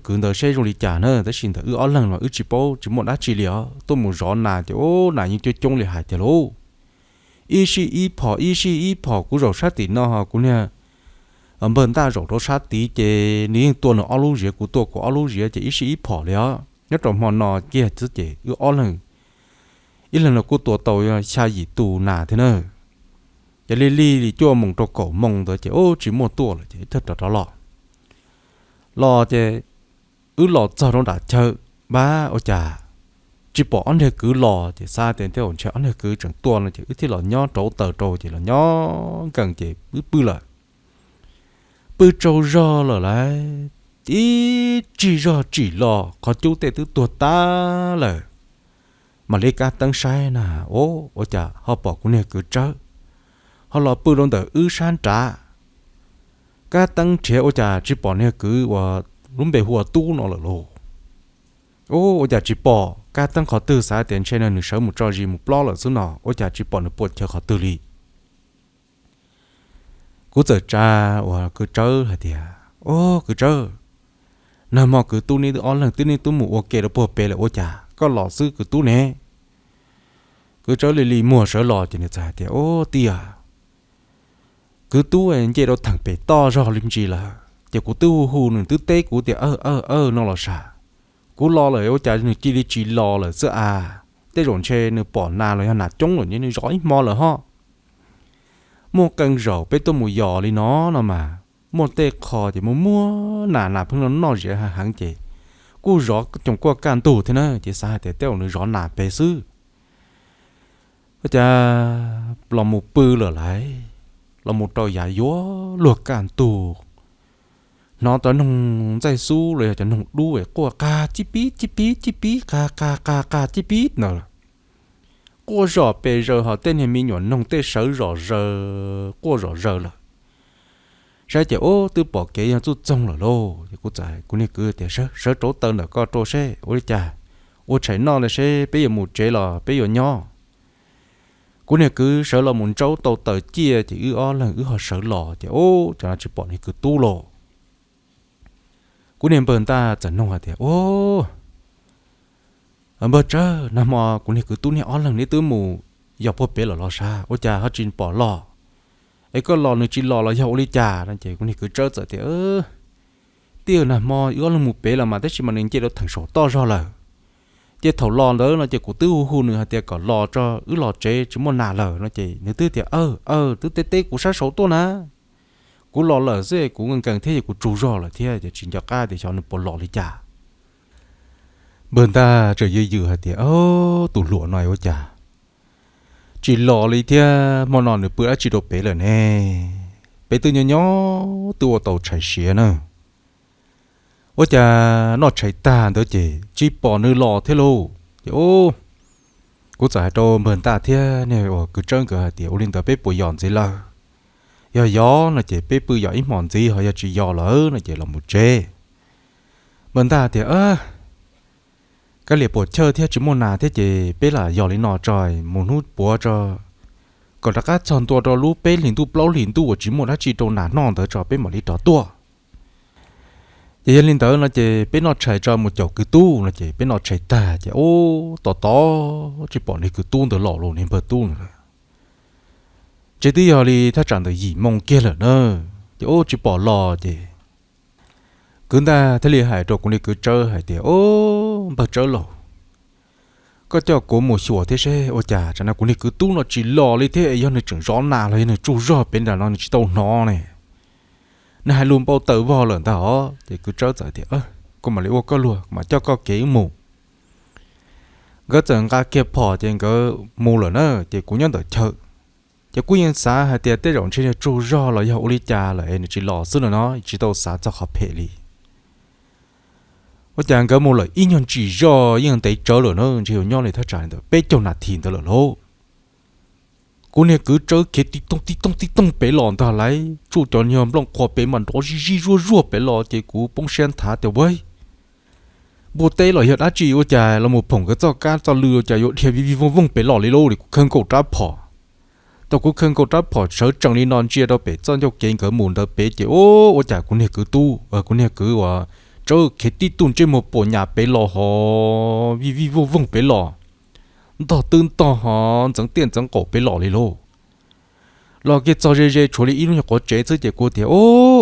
kwv ntawd seb zoo li cas na, tab sis ntawm wb ob leeg los wb tsis paub tsis muaj dab tsi li os. Tuaj mus zov nas ces ub nas yeej coob coob li hais tiag lauj. Ib sij ib phom ib sij ib phom, kuv zaum sab tim no ho kuv niag npawg ntaj zaum rau sab tid ces nws yeej tua nws ob lub ziav kuv tua kuv ob lub ziav ces ib sij ib phom li os. Nyob rau hmo no kiag xwb ces wb ob leeg ib leeg no kuj tua tau xya yim tus nas thiab na. Ces li li li cuaj moos rau kaum moos ntawd ces ub tsis muaj tuaj lawm ces wb thiaj rov rov los. Los ces wb los txog rau nram chaw, pab ua cas tsis pom ob niag kwv los ces xav tias tej zaum ntshe ob niag kwv tseem tuaj no ces wb thiaj los nyob rauv taws rau ces los nyob nkees ces wb pw lawm. Pw tsaug zog lawm lauj, ib tsig zog tsim los qhov cub tej twb tuag tag lawm. Mam li kab teeb saib na, ub ua cas ho pom kuv niag kwv Tsawb ho los pw rau ntawm wb sab nrad. Kab teeb nrhiav ua cas tsis pom niag kwv uas lub npe hu ua Tub no lawm lauj. Ub ua cas tsis pom, kab teeb qhov twg xav tias ntshe nws sawv mus tso zis mus plob lawm xwb no, ua cas tsis pom nws puas chaw qhov twg li. Kuv txawm tsa uas kwv Tsawb hais tias, Ub kwv Tsawb, nag hmo kwv Tub neb ob leeg twb neb twb mus ua ke rau puag pem lawm ua cas koj los xwb kwv Tub ne? Kwv Tsawb li li muag sawv los ces nws txawm hais tias, Ub tiag, kwv Tub nce rau theem pem toj zog li ntsis lawm ces kuv twb hu hu nws twb teb kuv tias aw aw aw no los sam, kuv los lawm ua cas nws cia li tsis los lawm xwb as. Tej zaum ntshe nws pom nas los yog nas coob lawm nws zov ib hmo lawm ho. Muaj qee zaum peb tuaj mus yos li no no mas muaj tej qho ces muaj muaj nas, nas pheej noj noj ziav heev heev ces kuj zov coos kuaj kaj ntug thiab na, ces xav hais tias tej zaum nws zov nas pem xwb. Ua cas los mus pw lawm lauj, los mus rau yav yuav luag kaj ntug, hnov cov noog ntxaij xub los yog cov noog dub es quaj qag cib pib cib pib cib pib qag qag qag qag cib pib ntawd lawm. Quaj zom pes zaws ho tej niag me nyuam noog tej sawv zom zaws quaj zom zaws lawm. Saib ces ub twb pom kev yog txuj txoog lawm lauj, ces kuv txawm kuv niag kwv tias, Sawv rauv taws ntawm ko rau seb ua li cas, ua tshais noj li seb peb yuav mus tsev los peb yuav nyob. Kuv niag kwv sawv los mus ntsaub tau taws ciaj ces wb ob leeg wb ho sawv los ces ub cov no tsis pom niag kwv Tub lauj. Kuv niag npawg Ntaj txawm nug hais tias, Au, npawg Tsawb, nag hmo kuv niag kwv tub niag ob leeg neb twb mus yos puag pem lawm los sav, ua cas ho tsis pom los? Es koj los nws tsis los los yog ua li cas? No ces kuv niag kwv Tsawb txawm tias, Tij, nag hmo wb ob leeg mus pem los mas tab sis mas nws nce rau theem saum toj zog lawm. Ces thaum los ntawd no ces kuv twb hu hu nws hais tias kom los tso, wb los tsev tsis muaj nas lawm no ces nws twb tias, Aw, aw, twb teb teb kuv sab saud tuaj na. Kuv los lawm xwb, kuv nkees thiab yog kuv tsaug zog lawm thiab ces tsis nco qab tias xyov nws puas los li cas. Npawg Ntaj txawm yws yws hais tias, Au, tus hluas no ua cas tsis los li thiab, hmo no nws pw dab tsi rau pem lawm ne? Peb twb nyob nyob twb ua tau tshais siav na, ua cas noj tshais tag ntawd ces tsis pom nws los thiab lauj. Ces kuv txawm hais rau npawg Ntaj thiab niag uas kwv Tsawb nkawd hais tias, Ua li ntawd peb puas yos ntxiv lawm? Yog yos no ces peb pw yos ib hmos ntxiv, ho yog tsis yos lawm no ces los mus tsev. Npawg Ntaj tias, Kav liam puas chawj thiab tsis muaj nas thiab ces peb lam yos li no tso, mus hnub puav tso, kom rov qab txog ntua rau lub peb hlis ntuj plaub hlis ntuj uas tsis muaj dab tsi rau nas noj ntawd tso peb mam li rov tuaj. Ces yog li ntawd no ces peb noj tshais tso mus caum kwv tub no ces peb noj tshais tag ces ua tos tos tsis pom niag kwv tub ntawd los los, niag npawg tub ntawd lawm. Ces twb yog li thaj tsam ntawm yim moo kiag lawm na, ces ua tsis pom los ces kwv Ntaj thiaj li hais rau kuv niag kwv Tsawb hais tias, Au, npawg Tsawb lauj, koj coj kuv mus xyuas thiab seb ua cas tsam no kuv niag kwv tub no tsis los li thiab es yog nws tseem zov nas los yog nws tsaug zog pem nram no nws tsis tau hnov ne. Nws hais lus npau taws vog lawm ntag os. Ces kwv Tsawb txawm tias, Kuv mam li ua koj luag, kuv mam coj koj kev mus. Nkawd txawm nqa kiag phom ces nkawd mus lawm na, ces kuv nyob ntawm chaw. Ces kuj yeej xav hais tias tej zaum ntshe yog tsaug zog los yog ua li cas lawm es nws tsis los xwb no no, tsis tau xav txog qhov phem li. Ua cas nkawd mus lawm ib nyuag ntsis zog yeej ntev tsawv lawm na, ntshe yuav nyob li thaj tsam ntawm peb caug nas this ntawd lawm lauj. Kuv niag kwv Tsawb khiav tib tooj tib tooj tib tooj pem los ntag lauj, tsuj cov nyuag nplooj qhuav pem mas nrov zij zij zuag zuag pem los ces kuv poob siab nthav tias, Ua, npua teb los yog dab tsi ua cas los mus phoom nkawd txoj kab txoj lw ua cas yuav dhia vij vij vooj vooj pem los li lauj. Kuv khawb nkaus rab phom. Thaum kuv khawb nkaus rab phom sawv tsees li no ntsia rau pem txoj ncauj kev nkawd mus ntawd pem ces ua cas kuv niag kwv tub, kuv niag kwv uas Tsawb khiav tib tug ntsej muag puas nyas pem los ho vij vij vooj vooj pem los, ntog twb ntog ho ntxeev tiaj ntxeev qaum pem los li lauj. Los kiag txog ze ze tshuav li ib lub nyuag quav tsev xwb ces kuv tias,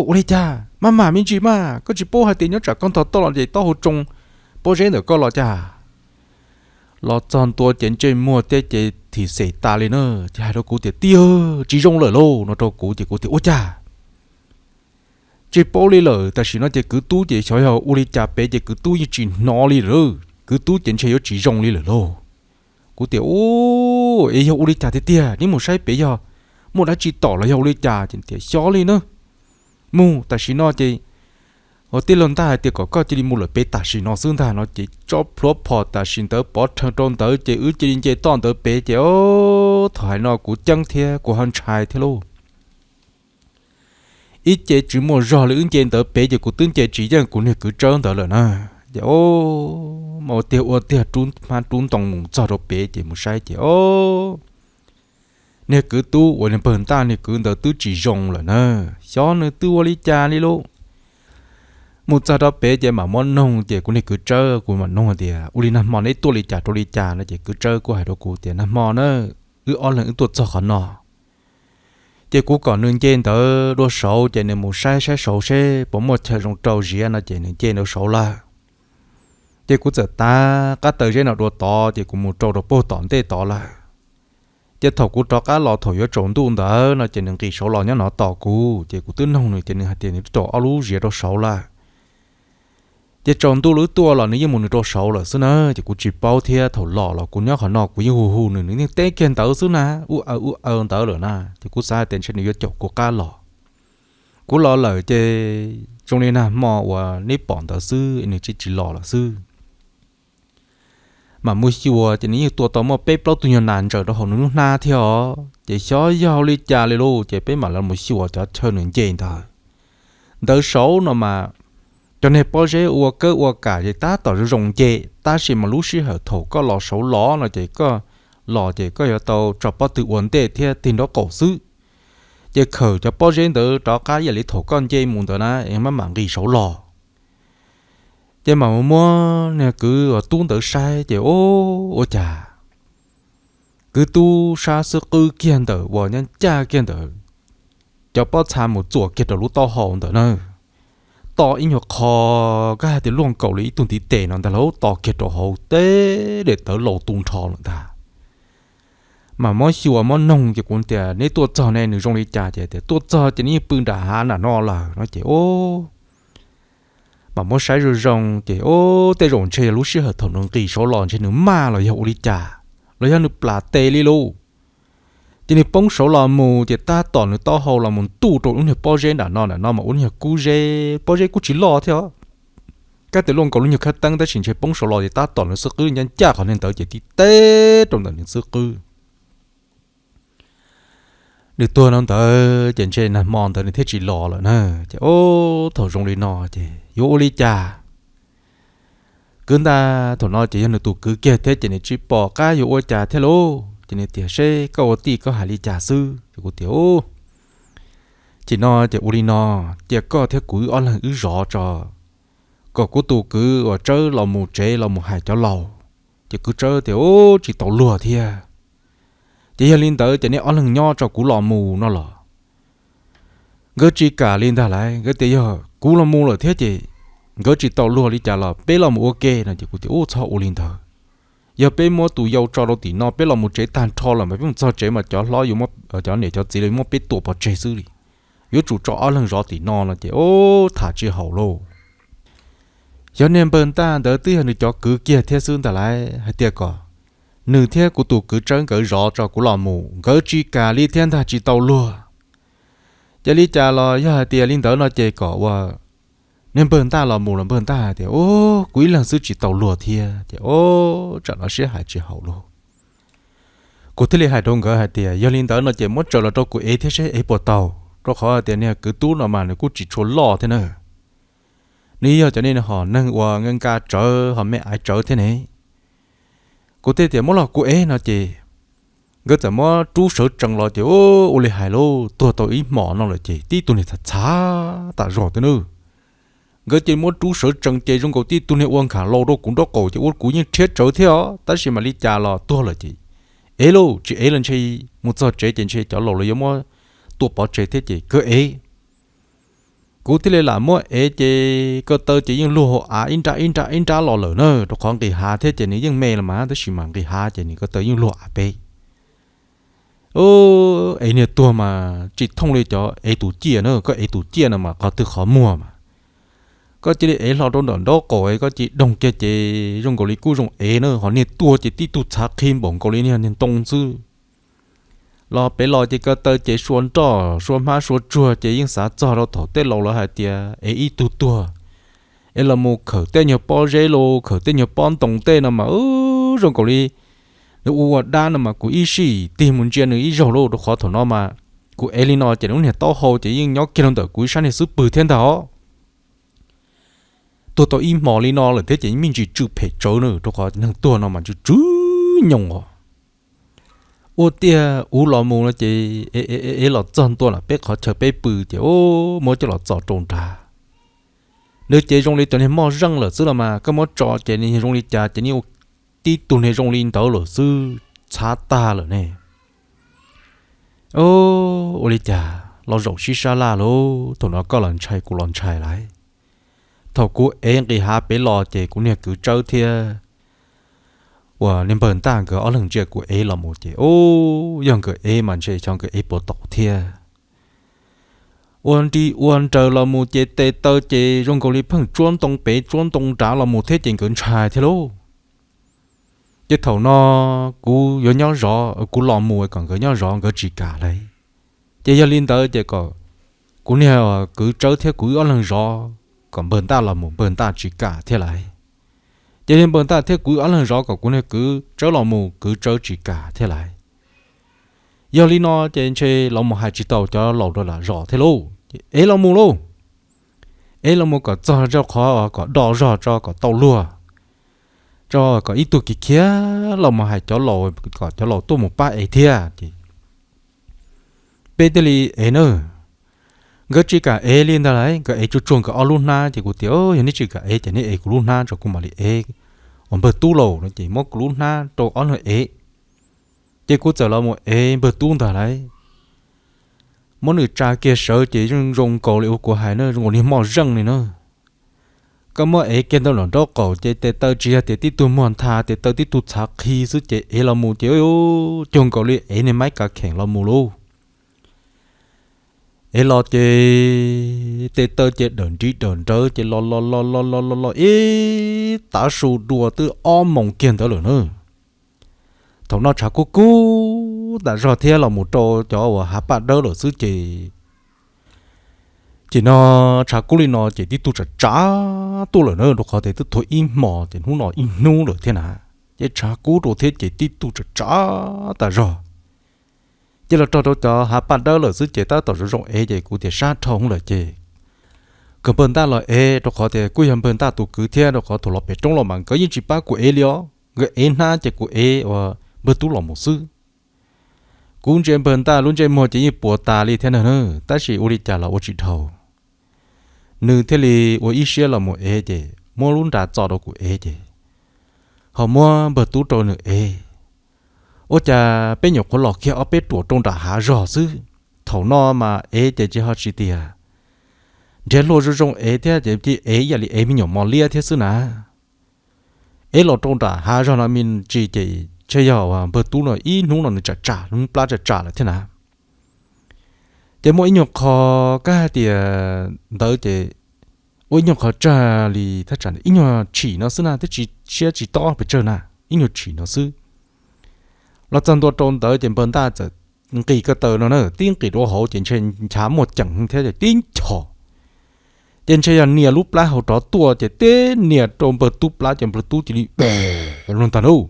Ua li cas maj mam me ntsis mas, koj tsis paub hais tias nyob tsam koj ntog toj los ces taub hau tsoo pob zeb ntawm koj los cas? Los txog ntua ces ntsej muag thiab ces thim xem tas li na, ces hais rau kuv tias, Tij, tsis zoo lawm lauj, no rau kuv ces kuv tias, Ua cas tsis paub li lawm, tam sim no ces kwv tub ces xyov yog ua li cas pem ces kwv tub yeej tsis hnov li lawm, kwv tub ces ntshe yuav tsis zoo li lawm lauj. Kuv tias, Ua, es yog ua li cas tiag tiag, neb mus saib pem yog muaj dab tsi tom los yog ua li cas? Ces tias, Xyov li na, mus tam sim no ces ua tij laug Ntaj hais tias kom koj cia li mus lawm pem tam sim no xwb ntag no ces tso plhuav phom tam sim ntawd pov rhees rau ntawd ces wb cia li nce toj ntawd pem ces, o, thaum hais no kuv ceeb thiab kuv ho ntshai thiab lauj. Ib ce tsis muaj zog li, wb nce ntawd pem ces kuv twb nce tsis yeej kuv niag kwv Tsawb ntawd lawm na. Ces, o, mas ua tiag ua tiag rub hmab rub ntoo mus txog rau pem ces mus saib ces, o, niag kwv tub uas niag npawg Ntaj niag kwv ntawd twb tsis zoo lawm na. Xyov nws twb ua li cas li lauj. Mus txog rau pem ces mam muab noog ces kuv niag kwv Tsawb kuv mam noog tias, Ua li nag hmo neb tuaj li cas rau li cas no? Ces kwv Tsawb kuj hais rau kuv tias, Nag hmo na, wb ob leeg wb tuaj txog qhov no ces kuv kom nws nce ntawd dua saud ces nws mus saib saib saud seb puas muaj chaw zoo rau ziav no ces nws nce rau saud lawm. Ces kuv txawm tav qab taw zeb no dua tod ces kuv mus rau rau puag tom ntej tod lawm. Ces thaum kuv rov qab los thaum yuav tsaus ntuj ntawd no ces nws nqis saud los nyob no tos kuv, ces kuv twb noog nws ces nws hais tias nws twb rau ob lub ziav rau saud lawm. Ces tsaus ntuj lub tuaj los nws yeej mus nws rau saud lawm xwb na, ces kuv tsis paub thiab. Thaum los los kuv nyob qhov no kuv yeej hu hu nws, nws yeej teb kiag ntawd xwb na, ub aw ub aw ntawd lawm na, ces kuv xav hais tias ntshe nws yuav caum kuv qab los. Kuv los lawm ces zoo li nag hmo uas neb pom ntawd xwb, nws tsis tsis los lawm xwb. Mam mus xyuas ces nws yeej tua tau muaj peb plaub tug nyuag nas ntsaws rau hauv nws lub hnab thiab os, ces xyov yog li cas li lauj, ces peb mam los mus xyuas cov chaw nws nce ntawd. Ntawd saud no mas cov niag pob zeb ua kawb ua kam ces tab tom zoo zoo nce, tab sis mas lub sij hawm thaum koj los saud los no ces koj los ces koj yuav tau tso pob tw ua ntej thiab tig nraub qaum xwb. Ces khawm cov pob zeb ntawd rov qab ib yam li thaum koj nce mus ntawd na, maj mam nqis saud los. Ces mam mus muab niag kwv uas tub ntawd saib ces ua cas kwv tub sab xub qwb kiag ntawm uas nyob ncaj kiag ntawm cov pob txha mus txuam kiag rau lub taub hau ntawm na, to ib nyuag qho, kab hais tias luaj nkaus li ib tug ntiv tes no ntag lauj, to kiag rau hauv teb daim tawv laus tu nrho lawm ntag. Mas muab xyuas muab noog ces kuv tias neb tuaj txog ne nws zoo li cas ces tias tuaj txog ces nws yeej pw nram hav nram no lawm no ces ua mas muab saib zoo zoo ces ua tej zaum ntshe yog lub sij hawm thaum nws nqis saud los ntshe nws maj los yog ua li cas, los yog nws plam tes li lauj. Ces nws poob saud los mus ces tab tom nws taub hau los mus ntuj rau lub niag pob zeb nram no nram no mas ua niag kub zeb, pob zeb kuj tsis loj thiab, kab tias luaj nkaus lub nyuag khab teeb tab sis ntshe poob saud los ces tab tom nws xub qwb ncaj ncaj qhov niag ntawd ces tib teb rau ntawm nws xub qwb. Nws tuag no ntawd ces ntshe nag hmo ntawd nws thiaj tsis los lawm na. Ces ua thaum zoo li no ces yuav ua li cas? Kwv ntag, thaum no ces yog nws tus kwv kiag thiab ces nws tsis pom qab yuav ua cas thiab lauj. Ces nws tias seb koj ua tij koj hais li cas xwb. Ces kuv tias ces no ces ua li no, cia koj thiab kuv wb ob leeg wb zov tso, kom kuv tus kwv uas Tsawb los mus tsev los mus hais cov laus. Ces kwv Tsawb tias ub tsis tau luag thiab. Ces yog li ntawd ces nej ob leeg nyob tso kuv los mus no los nkawd tsis kam li ntag lauj. Nkawd tias yog kuv los mus lawm thiab ces nkawd tsis tau luag li cas los peb los mus ua ke no ces kuv tias ub txhob ua li ntawd. Yog peb muab tus yau tso rau tim no peb los mus tsev tag nrho lawm mas peb mus txog tsev mas cov hlob yuav, cov niam cov txiv los muab peb tua pov tseg xwb li. Yuav tsum tso ob leeg zov tim no no ces ub tham tsis haum lauj. Xyov niag npawg Ntaj ntawd twb yog nws cov kwv kiag thiab xwb ntag lauj, hais tias kom nws thiab kuv tus kwv Tsawb nkawd zov tso kuv los mus, nkawd tsis kam li thiab ntag tsis tau luag. Ces li cas los yog hais tias li ntawd no ces kom ua niag npawg Ntaj los mus los npawg Ntaj hais tias ub kuv ib leeg xwb tsis tau luag thiab ces ub tsam no siab hais tsis haum lauj. Kuv thiaj li hais rau nkawd hais tias yog li ntawd no ces muab tsaws los rau kuv ev thiab seb ev puas tau, rau qhov hais tias niag kwv tub no mas nws kuj tsis tshua loj thiab na. Nws yog cov niag hom neeg uas nka nka tsawv ho me aiv tsawv thiab ne. Kuv thiaj tias muab los kuv ev no ces nkawd txawm muab rub sawv tsees los ces ua li hais lauj, tuag tau ib hmos no lawm ces tib tug niag txhav txhav tas zog thiab nawb. Nkawd ces muab rub sawv tsees ces zoo nkaus tib tug niag ua nkhav laus rau kuv nraub qaum ces ua kuv yeej rhiab tsawv thiab os, tab sis mas li cas los tuag lawm ces ev lauj, tsis ev los ntshe mus txog tsev ces ntshe cov laus los yuav muab tua pov tseg thiab ces kawg ev. Kuv thiaj li lam muab ev ces ko taw ces yeej luag hauv av ib nrab ib nrab ib nrab los lawm na, rau qhov nqis hav thiab ces nws yeej me los mas tab sis mas nqis hav ces nws ko taw yeej luag av peb. Ev niag tuag mas tsis thooj li cov ev tus ciaj na, koj ev tus ciaj no mas qhov twg qhov muag mas koj cia li ev hlo rau ntawm nraub qaum koj cia li doog kiag ces zoo nkaus li kuj zoo ev na, ho niag tuag ces tib tug txhav qhi npaum nkaus li niag ntoo xwb. Los pem los ces ko taw ces sua nroj sua hmab sua tsuag ces yeej xav txog rau thaum tej laus lawv hais tias ev ib tug tuag, ev los mus khawm tej nyuag pob zeb los khawm tej nyuag pob ntoo tej no mas zoo nkaus li nws ua ua dab no mas kuv ib sij tig mus ntsia nws ib zaug lauj, rau qhov thaum no mas kuv ev li no ces nws lub niag taub hau ces yeej nyob kiag rau ntawm kuv ib sab niag xub pwg thiab ntag os. Tuag tau ib hmos li no lawm thiab ces me ntsis tsw phem tsawv na, rau qhov neeg tuag no mas tsw tsw nyoos os. Ua tiag uv los mus no ces ev los txog ntua lawm peb qhov chaw peb pw ces muab coj los txo rau nrad. Nws ces zoo li cov niag moj zeej lawm xwb los mas koj muab tso ces nws zoo li cas ces nws ua tib tug niag zoo li ntawd lawm xwb, txhav tag lawm ne. Ua li cas los zaum sib sab laj lauj, thaum no koj los ntshai kuv los ntshai lauj. Thaum kuv ev nqis hav pem los ces kuv niag kwv Tsawb thiab uas niag npawg Ntaj nkawd ob leeg ntsia kuv ev los mus ces ub, yog nkawd ev mas ntshe xyov nkawd ev puas tau thiab. Ua nri ua nraws los mus ces tes taw ces zoo nkaus li pheej tsuab ntoo pem tsuab ntoo nrad los mus thiab ces nkawd ntshai thiab lauj. Ces thaum no kuv yuav nyob zov, kuv los mus kom nkawd nyob zov nkawd tsis kam lauj. Ces yog li ntawd ces kom kuv niag kwv Tsawb thiab kuv wb ob leeg zov, kom npawg Ntaj los mus npawg Ntaj tsis kam thiab lauj. Ces niag npawg Ntaj thiab kuv wb ob leeg zov kom kuv niag kwv Tsawb los mus kwv Tsawb tsis kam thiab lauj. Yog li no ces ntshe los mus hais tsis tau cov laus rau lam zos thiab lauj, ces ev los mus lauj. Ev los mus kom txog rau qhov kom do zog tso kom tau luag, tso kom ib tug kiv khiav los mus hais cov laus kom cov laus tuaj mus pab ev thiab ces peb thiaj li ev nawb. Nkawd tsis kam ev li ntag lauj, nkawd ev tsuag tsuag nkawd ob lub hnab. Ces kuv tias, Yog nej tsis kam ev ces nej ev kuv lub hnab tso, kuv mam li ev uas npawg tub lauj. No ces muab kuv lub hnab rau ob leeg ev. Ces kuv txawm los mus ev npawg tub ntag lauj. Muab nws tsa kiag sawv ces zoo zoo nkaus li uas kuv hais na, zoo nkaus niag moj zeej li na. Koj muab ev kiag ntawm lub nraub qaum ces tes taw tsis yog tias tib tug muag ntha, tes taw tib tug txhav qhi xwb ces ev los mus ces cuag nkaus li ev niag maib kav kheem los mus lauj. Ev los ces tes taw ces dawm nriv dawm nrawv ces los los los los los los los ib tav su dua twb ob moos kiag ntawd lawm na. Thaum no tshav kub kub tas zog thiab los mus rau cov uas hav paj dawb lawm xwb ces, ces no tshav kub li no ces tib tug tsav tsav tuaj lawm na, rau qhov tias twb tuag ib hmos ces hnub no ib hnub lawm thiab na. Ces tshav kub rau thiab ces tib tug tsav tsav tas zog. Ces los rau rau cov hav paj dawb lawm xwb ces tab tom zoo zoo ev ces kuv tias sab dhau lawm ces kom npawg Ntaj los ev, rau qhov tias kuj yog npawg Ntaj tus kwv thiab, rau qhov thaum los pem roob los mas nkawd yeej tsis pab kuv ev li os, nkawd ev hnab ces kuv ev uas npawg tub los mus xwb. Kuv ntsia npawg Ntaj lub ntsej muag ces yeej puas tas li thiab na, tab sis ua li cas los ua tsis dhau. Nws thiaj li ua ib siab los mus ev ces muab lub nra txo rau kuv ev ces ho muab npawg tub rau nws ev. Ua cas peb nyuam qhuav los kiag ob peb ruam rau nram hav zog xwb, thaum no mas ev ces tsis ho tsis tias nrhiav hlua zoo zoo ev thiab ces cia ev ib yam li ev me nyuam mos liab thiab xwb na. Ev los rau nram hav zog no me ntsis ces ntshe yog npawg tub no ib hnub no nws tsam tsam lub plab tsam tsam lawm thiab na. Ces muaj ib nyuag qho kab hais tias ntawd ces ua ib nyuag qho tsag li thaj tsam ib nyuag tshim no xwb na, twb tsis siab tsis tob pes tsawg na, ib nyuag tshim no xwb. Los txog ntua rau ntawd ces npawg Ntaj txawm nqis ko taw no na, tib nqis rau hauv ces ntshe nchav muaj ceem thiab ces tib nchos ces ntshe yog nias lub plab hauv rov tuaj ces tib nias rau npawg tub plab ces npawg tub cia li ua ntag lauj.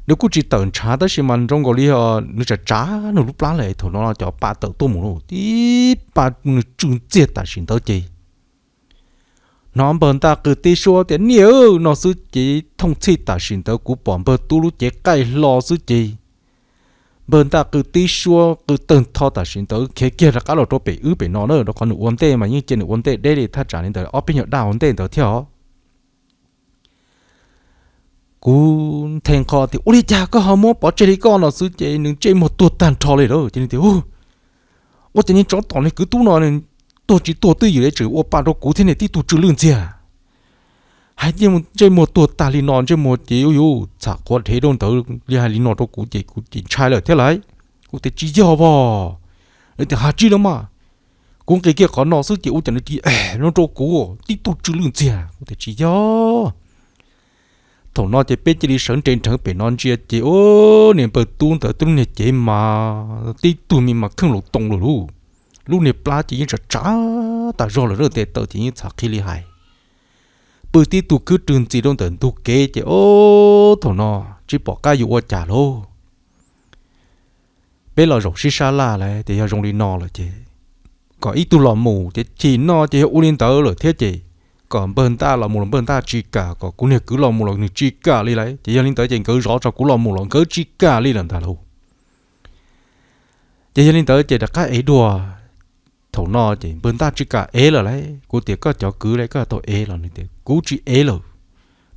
Nws kuj tsis tawm ntshav tab sis mas zoo nkaus li nws tsam tsav nws lub plab lawm, thaum no cov pa tawm tuaj mus lauj, tib pa nws tsw ntxiag tam sim ntawd ces hnov npawg Ntaj qw tib suab tias niam no xwb ces thooj txhij tam sim ntawd kuv pom npawg tub lub cev qaij hlo xwb ces npawg Ntaj qw tib suab qw tawg ntho tam sim ntawd khiav kiag rov qab los rau pem wb pem no na, rau qhov nws ua ntej mas yeej cia nws ua ntej deb li thaj tsam li ntawd ob peb nyuag daj ua ntej ntawd thiab os. Kuv nthe nqho tias ua li cas koj ho muab pov tseg li koj no xwb ces nws ntsej muag tuag tag nrho li lauj. Ces nws tias ua cas niag tsov tom niag kwv tub no tuag tsis tuag twj ywm li tseem ua pa rau kuv thiab niag tib tug tsw lwj ntxiag. Hais tias ntsej muag tuag tag li no, ntsej muag ces yuav txham qhuav dhev rau ntawd li hais li no rau kuv ces kuv ces ntshai lawm thiab lauj. Kuv tias tsis yog os. Nws tias has tsis no mas, kuv nqis kiag qhov no xwb ces ua cas nws cia li no rau kuv tib tug tsw lwj ntxiag. Kuv tias tsis yog. Thaum no ces peb cia li sawv nres nrheev pem no ntsia ces ua niag npawg tub ntawd twb lub niag cev mas tib tug me mas kheej laus too lawm lauj. Lub niag plab ces yeej tsam tsav tas zog lawm, tes taw ces yeej txhav qhi li hais. Pw tib tug khwb rwg ntxiv rau ntawm ntug kev ces ua thaum no tsis pom qab yuav ua cas lauj. Peb los zaum sib sab laj lawm tias yog zoo li no lawm ces kom ib tug los mus ces chim no ces yog ua li ntawd lawm thiab ces kom npawg Ntaj los mus los npawg Ntaj tsis kam, kom kuv niag kwv los mus los nws tsis kam li lawm. Ces yog li ntawd ces nkawd zov tso kuv los mus los nkawd tsis kam li lawm ntag lauj. Ces yog li ntawd ces rov qab ev dua. Thaum no ces npawg Ntaj tsis kam ev lawm lauj. Kuv tias koj cov kwv li koj tau ev los? Nws tias kuv tsis ev lawm,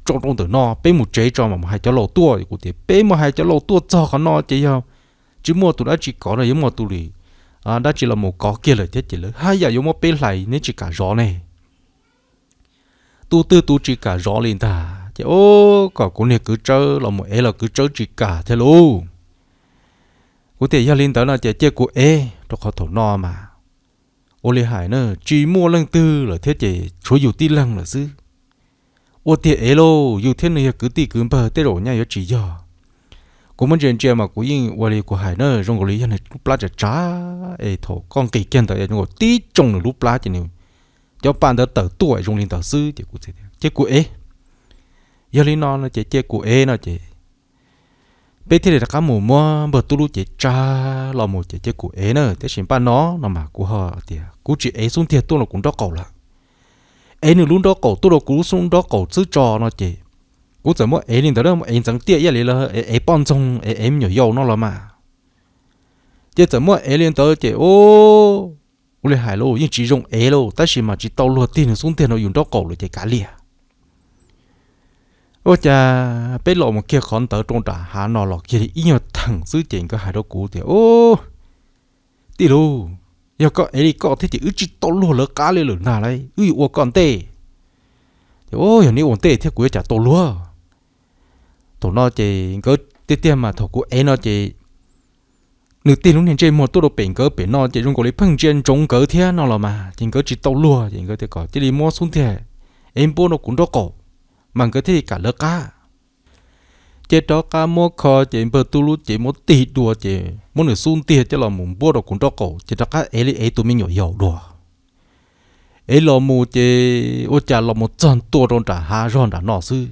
tso rau ntawm no peb mus tsev tso mam mus hais cov laus tuaj. Kuv tias peb mus hais cov laus tuaj txog qhov no ces yog tsis muaj tus dab tsi kov no yuav muaj tus li dab tsi los mus kov kiag lawm thiab ces lawv haj yam yuav muab peb hlais, neb tsis kam zov ne. Tus twg tus tsis kam zov li ntag ces ua kom kuv niag kwv tsawb los mus ev los kwv tsawb tsis kam thiab lauj. Kuv tias yog li ntawd no ces cia kuv ev, rau qhov thaum no mas ua li hais na tsis muaj leej twg lawm thiab ces tshuav yus tib leeg lawm xwb. Ua tiag ev lauj, yus thiab nws yog kwv tij kwv npawg tej zaum nyaj yuav tsis yog. Kuv muab ntsia ntsia mas kuv yeej ua li kuv hais na, zoo nkaus li yog nws lub plab tsav tsav es thaum koj nqis kiag ntawd zoo nkaus tib tsoo nws lub plab ces nws cov pa ntawd tawm tuaj zoo li ntawd xwb ces kuv tias cia kuv ev. Yog li no no ces cia kuv ev no ces peb thiaj li rov qab mus muab npawg tub lub cev tsa los mus ces cia kuv ev na, tiam sis npaj no no mas kuv ho tias kuv tsis ev xub ntiag tuaj rau kuv nraub qaum lawm. Ev nws lub nraub qaum tuaj rau kuv lub xub nraub qaum xwb tso no ces kuv txawm muab ev li ntawd, muab ev ntxeev tiaj ib yam li lawv ev poj ntxoog ev me nyuam yaus no los mas. Ces txawm muab ev li ntawd ces ua Ua li hais lauj, yeej tsis zoo ev lauj, tab sis mas tsis tau luag tig nws xub ntiag rau yus nraub qaum lawm ces kav liam. Ua cas peb los mus kiag qhov ntawd rau nram hav no los kiag li ib nyuag theem xwb ces nkawd hais rau kuv tias, Tij laug, yog koj ev li koj thiab ces wb tsis tau luag lawv qab li lawm ntag lauj, wb yuav ua koj ntej. Ces, Yog neb ua ntej thiab kuv yuav cas tau luag? Thaum no ces nkawd tiag tiag mas thaum kuv ev no ces nws tig lub niag ntsej muag tuaj rau pem nkawd pem no ces zoo nkaus li pheej ntsia ntsoov nkawd thiab no los mas ces nkawd tsis tau luag ces nkawd tias kom cia li muab xub ntiag ev npuab rau kuv nraub qaum, mas nkawd thiaj li kam lawv qab. Ces rov qab muab kho ces npawg Tub Lub ces muab tig dua ces muab nws xub ntiag coj los mus npuab rau kuv nraub qaum ces rov qab ev li ev tus me nyuam yaus dua. Ev los mus ces ua cas los mus txog ntua rau nram hav zog nram no xwb,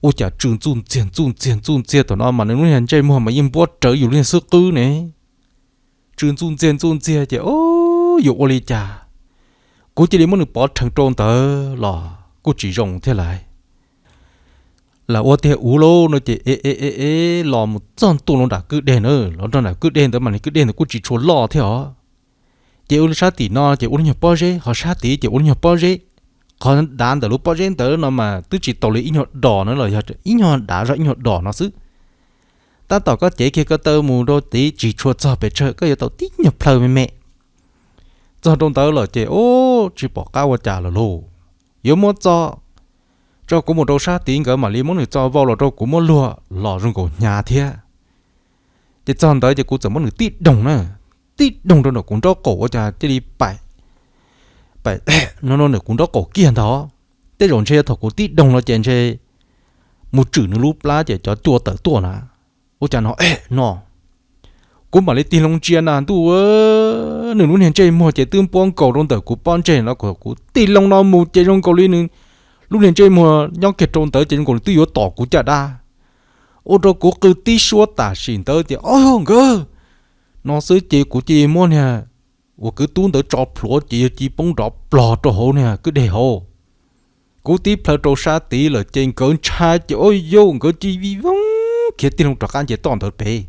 ua cas tsw ntxuj ntxiag ntxuj ntxiag ntxuj ntxiag. Thaum no mas nws lub niag ntsej muag mas yeej npuab rawv yus lub niag xub qwb ne. Tsw ntxuj ntxiag ntxuj ntxiag ces, o, yuav ua li cas? Kuv cia li muab nws pov rhees rau ntawd los kuj tsis zoo thiab lauj. Lam ua tiag ua lauj no ces e e e e los mus txog ntua rau nram kwj deg na, los rau nram kwj deg ntawd mas nws kwj deg ntawd kuj tsis tshua loj thiab os. Ces ua li sab tim no ces ua li nyuag pob zeb, ho sab tid ces ua li nyuag pob zeb. Qhov dav ntawm lub pob zeb ntawd no mas twb tsis tau li ib nyuag dos na los yog ib nyuag dav zog ib nyuag dos no xwb. Tab tom koj cev kiag ko taw mus rau tid tsis tshua txog pes tsawg, koj yuav tau tib nyuag plhaw me me. Txog rau ntawd lawm ces, o, tsis pom qab ua cas lawm lauj. Yuav muab txo tso kuv mus rau sab tid nkawd mam li muab nws txo vau los rau kuv muab luag los zoo nkaus hnyav thiab. Ces txog ntawd ces kuv txawm muab nws tib doog na, tib doog rau ntawm kuv nraub qaum ua cas cia li paim, paim no rau ntawm kuv nraub qaum kiag ntag. Tej zaum ntshe yog thaum kuv tib doog no ces ntshe mus tswm nws lub plab ces cov cua tawm tuaj na. Ua cas no, no, kuv mam li tig loo ntsia na ntuj, nws lub niag ntsej muag ces twb npuab nkaus rau ntawm kuv pob ntseg no, kuv tig loo no mus ces zoo nkaus li nws lub niag ntsej muag nyob kiag rau ntawd ces zoo nkaus li twb yuav tom kuv caj dab. Ua rau kuv qw tib suab tam sim ntawd tias, O nkawd! No xwb ces kuv cia li muab niag uas kwv tub ntawd tso plhuav ces yawg cia li poob nrov plog rau hauv niag kwj deg hauv. Kuv tib plhaw rau sab tid lawm ces nkawd ntshai ces, o yauj, nkawd cia li vij voog khiav tig loo rov qab nce toj ntawd pem.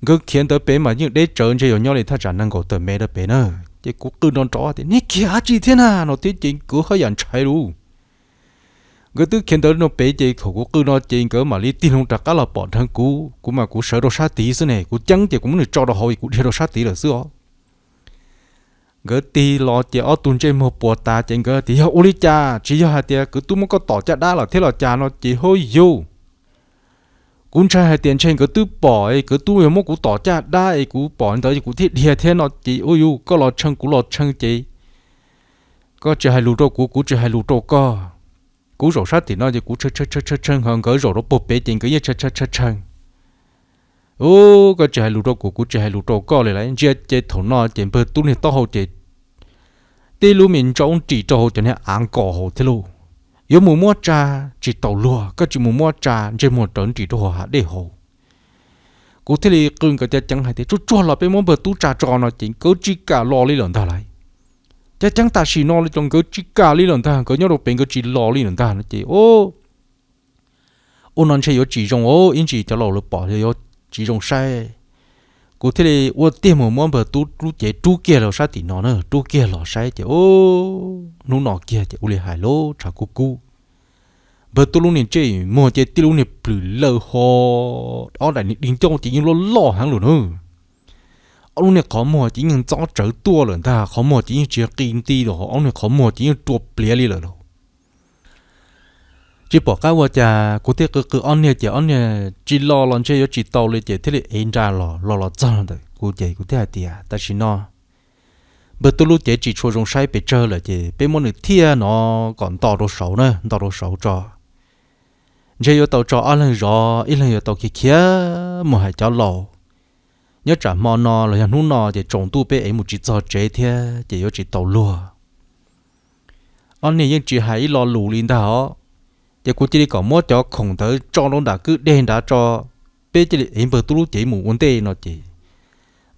Nkawd khiav ntawd pem mas yeej deb tsawv ntshe yuav nyob li thaj tsam nees nkaum tawm mev rau pem na. Ces kuv qw nrov nrov tias, Neb khiav dab tsi thiab na? No thiab ces nkawd haj yam ntshai lauj. Nkawd twb khiav ntawd no pem ces thaum kuv qw no ces nkawd mam li tig loo rov qab los pom dheev kuv, kuv mas kuv sawv rau sab tid xwb ne, kuv ceeb ces kuv muab nws tso rau hauv es kuv dhia rau sab tid lawm xwb os. Nkawd tig los ces ob tug ntsej muag puas tas ces nkawd tias, Yog ua li cas? Tsis yog hais tias kwv tub muab koj tom caj dab lawm thiab los cas? No ces, Hub yauj, kuv ntshai hais tias ntshe nkawd twb pom es kwv tub yuav muab kuv tom caj dab es kuv pom ntawd kuv thiaj dhia thiab no ces, u yauj, koj los tshee kuv los tshee ces koj tsis hais lus rau kuv, kuv tsis hais lus rau koj. Kuv zaum sab tim no ces kuv tshee tshee tshee tshee, ho nkawd zaum rau puag pem ces nkawd yeej tshee tshee tshee tshee. U, koj tsis hais lus rau kuv, kuv tsis hais lus rau koj li lauj. Ntsia ces thaum no ces npawg tub niag taub hau ces tib lub me ntsaub nrim rau hauv cov niag av nkos hauv thiab lauj. Yuav mus muab tsa tsis tau luag, koj tsis mus muab tsa ntsej muag rawv nrim rau hauv hav dej hauv. Kuv thiaj li qw nkawd ceev ceev hais tias, Tsuag tsuag los peb muab npawg tub tsa tso. No ces nkawd tsis kam los li lawm ntag lauj. Ceev ceev tam sim no los nkawd tsis kam li lawm ntag, nkawd nyob rau pem nkawd tsis los li lawm ntag no ces, u, ua no ntshe yuav tsis zoo os, ib ntsis cov laus lawv pom yuav tsis zoo saib. Kuv thiaj li ua tiag mus muab npawg tub lub cev rub kiag los sab tim no na, rub kiag los saib ces, u, hnub no kiag ces ua li hais lauj, tshav kub kub. Npawg tub lub niag ntsej muag ces tib lub niag plhws lawm ho, ob daim niag di ncauj ces yeej loj loj heev lawm na. Ob lub niag qhov muag ces yeej ntxob tsawv tuaj lawm ntag, qhov muag ces yeej tsis qi nti lawm, ob lub niag qhov muag ces yeej rua pliav li lawm lauj. Tsis pom qab ua cas, kuv thiaj qw qw ob niag ces ob niag tsis los los ntshe yuav tsis tau li ces thiaj li ev nra los los los txog ntawm kuv ces kuv thiaj hais tias, Tam sim no npawg tub lub cev tsis tshua zoo saib pes tsawg lawm ces peb muab nws thiaj no kom nto rau saud na, nto rau saud tso. Ntshe yuav tau tso ob leeg zov, ib leeg yuav tau khiav khiav mus hais cov laus. Nyob tsam hmo no los yog hnub no ces tsaus ntuj peb ev mus tsis txog tsev thiab ces yuav tsis tau luag. Ob niag yeej tsis hais ib lo lus li ntag os. Ces kuv cia li kom muab cov khoom ntawd tso rau nram kwj deg nrad tso, peb cia li ev npawg tub lub cev mus ua ntej no ces,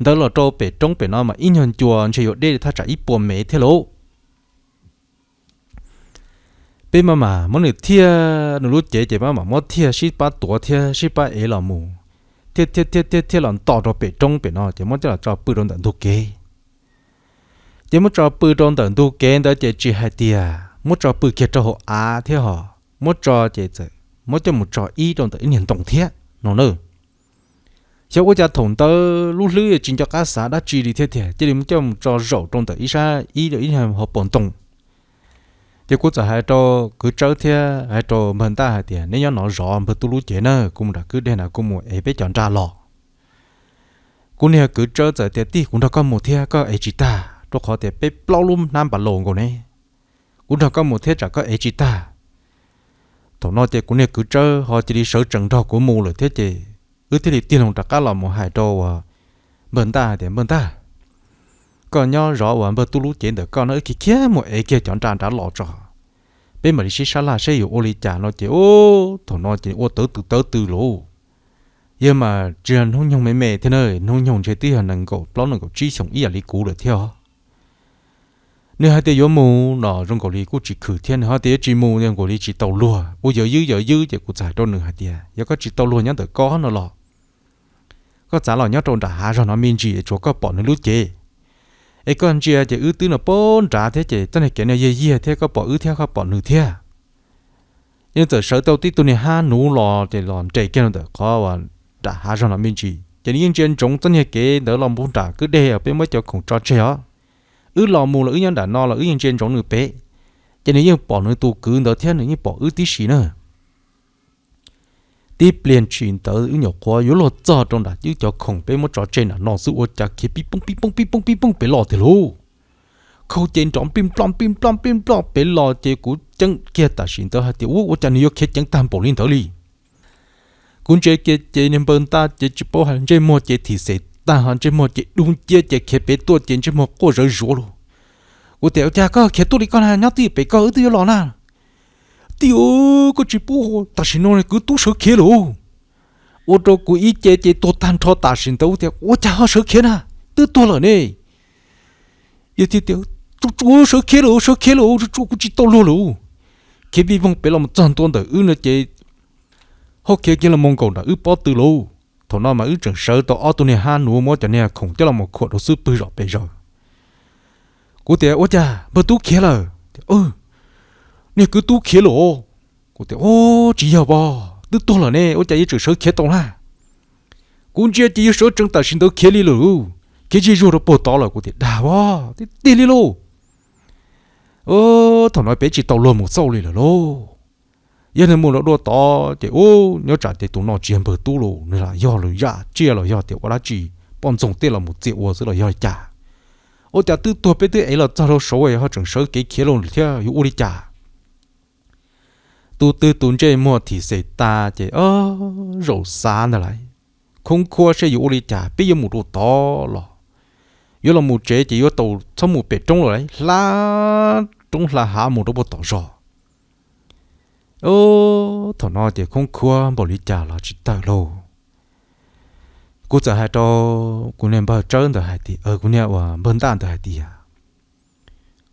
ntawd los rau pem roob pem no mas ib nyuag ncua ntshe yuav deb li thaj tsam ib puas mev thiab lauj. Peb maj mam muab nws thiaj, nws lub cev ces maj mam muab thiaj sib pab tuav thiab sib pab ev los mus, thiaj thiaj thiaj thiaj thiaj los nto rau pem roob pem no ces muab coj los tso pw rau ntawm ntug kev. Ces muab tso pw rau ntawm ntug kev ntawd ces tsis hais tias muab tso pw kiag rau hauv av thiab ho, muab tso ces txawm muab coj mus tso ib rau ntawm ib niag ntoo thiab no na. Xyov ua cas thaum ntawd lub hlwb tsis nco qab xav dab tsi li thiab tiag, cia li muab coj mus tso zaum rau ntawm ib sab ib ib hauv paus ntoo. Ces kuv txawm hais rau kwv Tsawb thiab hais rau npawg Ntaj hais tias, neb nyob no zov npawg Tub lub cev na, kuv mus nram kwj dej na, kuv mus ev peb cov nra los. Kuv niag kwv Tsawb txawm tias, tij, kuv nrog koj mus thiab, koj ev tsis tag, rau qhov tias peb plaub lub hnab npas laus nkaus ne. Kuv nrog koj mus thiab tsam koj ev tsis tag. Thaum no ces kuv niag kwv Tsawb ho cia li sawv tsees nrog kuv mus lawm thiab ces wb thiaj li tig loo rov qab los mus hais rau uas npawg Ntaj hais tias, npawg Ntaj, koj nyob zov uas npawg Tub lub cev ntawm koj no, wb khiav khiav mus ev kiag cov nra nrad los tso, peb mam li sib sab laj seb yuav ua li cas no ces, ub, thaum no ces ua tawv tw tawv tw lauj. Yog mas tsis yog hnub nyoog me me thiab na, hnub nyoog ntshe twb yog nees nkaum plaub nees nkaum tsib xyoos ib yam li kuv lawm thiab. Nws hais tias yuav mus no zoo nkaus li kuj tsis khwm thiab, nws ho tias yuav tsis mus zoo nkaus li tsis tau luag, ua yawv ywb yawv ywb ces kuv txawm hais rau nws hais tias, yog koj tsis tau luag nyob ntawm koj no los, koj txav los nyob rau nram hav zog no me ntsis es tsuav koj pom nws lub cev, es koj ntsia ces wb twb no pab nrad thiab ces txoj niag kev no yiag yiag thiab, koj pom wb thiab koj pom nws thiab. Ces nws txawm sawv tau tib tug niag hab nuv los ces los nres kiag rau ntawm qhov uas nram hav zog no me ntsis ces nws yeej ntsia ntsoov txoj niag kev ntawd los mus nram kwj dej uas peb muab cov khoom tso tseg os. Wb los mus los wb nyob nram no los wb yeej ntsia ntsoov nws pem, ces nws yeej pom nws tus kwv ntawd thiab nws yeej pom wb tib si na. Tib pliag ntshis ntawd wb nyuam qhuav yuav luag txog rau nram wb cov khoom peb muab tso tseg nram no xwb ua cas khiav pib poob pib poob pib poob pib poob pem los tiag lauj. Khau ces nrov nplij nploj nplij nploj nplij nploj pem los ces kuv ceeb kiag tam sim ntawd hais tias, ua, ua cas nws yuav khiav ceev tag npaum li ntawd li. Kuv ntsia kiag ces niag npawg Ntaj ces tsis paub hais, ntsej muag ces thim xem tag ho ntsej muag ces dub nciab ces khiav pem tuaj ces ntsej muag quaj zawv zuav lauj. Kuv tias, ua cas koj khiav tuaj li koj na, nyob twj ywm pem koj, wb twb yuav los na. Tij, koj tsis paub, tam sim no kwv tub sawv khiav lawm. Ua rau kuv ib ce ces tuag tag nrho tam sim ntawd tias, ua cas ho sawv khiav na, twb tuag lawm ne. Yog tias, tsuas tsuas sawv khiav lawm, sawv khiav lawm, tsuas tsuas kuv tsis tau luag lawm. Khiav vij voog pem los txog ntua ntawm wb no ces ho khiav kiag los mus nkaum nram wb pob tw lauj. Thaum no mas wb tseem sawv tau ob tug niag hab nuv muab cov niag khoom coj los mus khuam rau xub pwg zom pes zaws. Kuv tias, ua cas npawg tub khiav lawm? Niag kwv tub khiav lawm. Kuv tias, tsis yog pog, twb tuag lawm ne, ua cas yuav tseem sawv khiav tau na? Kuv ntsia ces yog sawv tsees tam sim ntawd khiav li lawm, khiav zig zuag rau puag tod lawm. Kuv tias, dag pog, tiag tiag li lauj. Thaum no peb tsis tau luag mus xauj li lawm lauj. Yog nws mus lawm dua tod ces ub, nyob tsam ces tus no tsis yog npawg tub los nws lam yog lwm yam tsiaj los yog tias ua dab tsi, poj ntxoog tej los mus txias ua xwb los yog li cas. Ua cas twb tuag peb twb ev los txog rau saud ho tseem sawv kev khiav los thiab yuav ua li cas? Tus twg tus ntsej muag thim xem tas ces zaum xav ntag lauj, khoob khuab saib yuav ua li cas, peb yuav mus rau tod los yuav los mus tsev ces yuav tau txhob mus pem roob lawm lauj, hla roob hla hav mus rau puag tom zos. Thaum no ces khoob khuab npaum li cas los tsis tawm lauj. Kuv txawm hais rau kuv niag npawg Tsawb ntawd hais tias, kuv niag uas npawg Ntaj ntawd hais tias,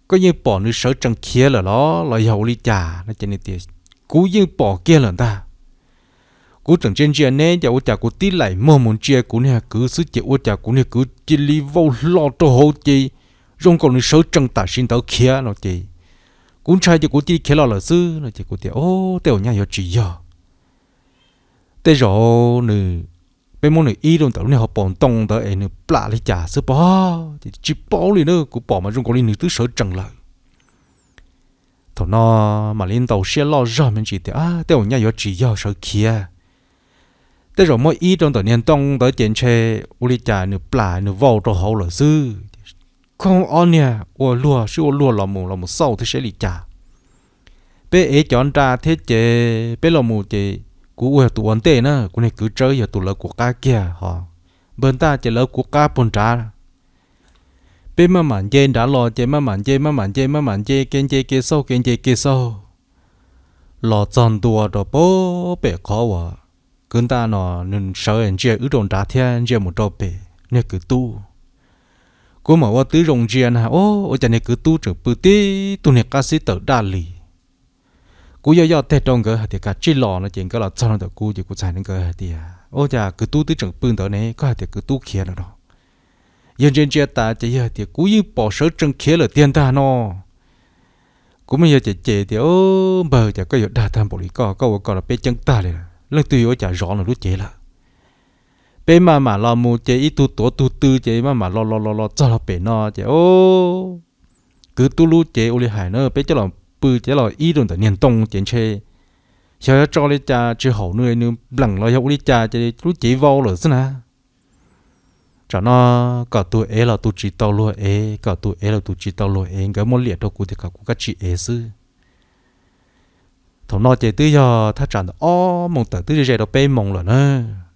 koj yeej pom nws sawv tsees khiav lawm los los yog ua li cas no ces nws tias, kuv yeej pom kiag lawm ntag. Kuv tseem ntsia ntsia neb ces ua cas kuv tib laim muag mus ntsia kuv niag kwv xwb ces ua cas kuv niag kwv cia li vau hlo rau hauv ces zoo nkaus nws sawv tsees tam sim ntawd khiav no ces kuv ntshai ces kuv cia li khiav los lawm xwb no ces kuv tias, o, tej zaum nyaj yuav tsis yog. Tej zaum nws, peb muab nws ib rau ntawm lub niag hauv paus ntoo ntawd es nws plam li cas xwb pog, ces tsis paub li na, kuv pom mas zoo nkaus li nws twb sawv tsees lawm. Thaum no mam li ntaus siab loj zog me ntsis tias, tej zaum nyaj yuav tsis yog sawv khiav. Tej zaum muab ib rau ntawm niag ntoo ntawd ces ntshe ua li cas nws plam nws vau rau hauv lawm xwb. Khoob ob niag ua luag sib ua luag los mus los mus xauj thiab seb li cas. Peb ev cov nra thiab ces peb los mus ces kuv ua yog tus ua ntej na, kuv niag kwv Tsawb yog tus lawv kuv qab kiag ho npawg Ntaj ces lawv kuv qab puag nrad. Peb maj mam nce nrad los ces maj mam nce maj mam nce maj mam nce, kev nce kev xauj kev nce kev xauj los txog ntua rau pem qhov uas kwv Ntaj no nws sawv ntsia wb rau nrad thiab ntsia mus rau pem niag kwv tub. Kuv mam ua tib zoo ntsia na, o, ua cas niag kwv tub tseem pw tib tug niag qab xib tawm daj li. Kuv yoj yoj teg rau nkawd hais tias, kav tsij los no ces nkawd los txog rau ntawm kuv ces kuv txawm hais rau nkawd hais tias, ua cas kwv tub twb tseem pw ntawd ne, koj hais tias kwv tub khiav lawm no? Yawg ntsia ntsia tas ces yawg tias, Kuv yeej pom sawv tsees khiav lawm tiag ntag no. Kuv mas yog cem cem tias, Npawg, cas koj yuav dag tag npaum li koj, koj ua ko los peb ceeb tag li, leej twg yuav ua cas zov nws lub cev lawm. Peb maj mam los mus ces ib tug tuav tug tw ces maj mam los los los los txog los pem no ces, o, kwv tub lub cev ua li hais na, peb coj los pw ces los ib rau ntawm niag ntoo ces ntshe xyov yuav tso li cas tsis haum nws, nws npleem los yog ua li cas ces lub cev vau lawm xwb na. Tsam no kom tus ev los tus tsis tau luag ev, kom tus ev los tus tsis tau luag ev, nkawd muab liam rau kuv tias kom kuv kav tsij ev xwb. Thaum no ces twb yog thaj tsam ntawm ob moos tawm, twb ze rau peb moos lawm na.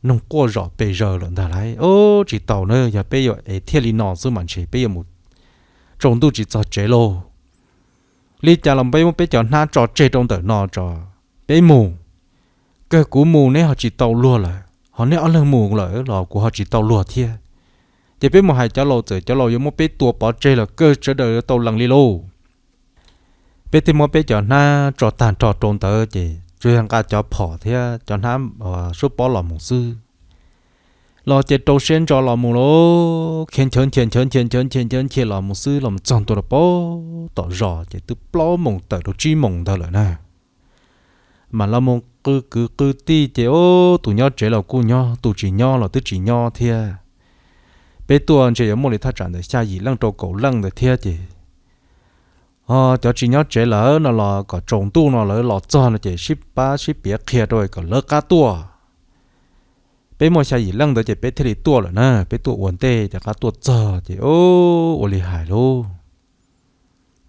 Noog quaj zom pes zaws lawm ntag lauj. Ub, tsis tau na, yog peb yuav ev thiaj li no xwb mas ntshe peb yuav mus tsaus ntuj tsis txog tsev lauj. Li cas los peb muab peb cov hnab tso tseg rau ntawm no tso, peb mus. Kawg kuv mus neb ho tsis tau luag lawm, ho neb ob leeg mus lawm los kuv ho tsis tau luag thiab. Ces peb mus hais cov laus, txawm cov laus yuav muab peb tua pov tseg los kawg sawv daws yuav tau lees li lauj. Peb thiaj muab peb cov hnab tso tag nrho rau ntawd ces tsuas yog nqa cov phom thiab cov hnab suab pob los mus xwb. Los ces rau siab ntso los mus lauj, khiav nchawv nchia nchawv nchia nchawv nchia nchawv nchia los mus xwb, los mus txog ntua rau pem tom zos ces twb plaub moos tawm rau tsib moos ntawd lawm na. Mam los mus qw kwv qw tij ces, o, tus nyob tsev los kuj nyob, tus tsis nyob los twb tsis nyob thiab. Peb tuaj ntshe yuav muaj li thaj tsam ntawm xya yim leej rau kaum leej ntawd thiab ces, o, cov tsis nyob tsev lawm no los kom tsaus ntuj no lawv los txog no ces sib pab sib piav qhia rau kom lawv qab tuaj. Peb muaj xya yim leej ntawd ces peb thiaj li tuaj lawm na, peb tuaj ua ntej ces qab tuaj txog ces, o, ua li hais lauj.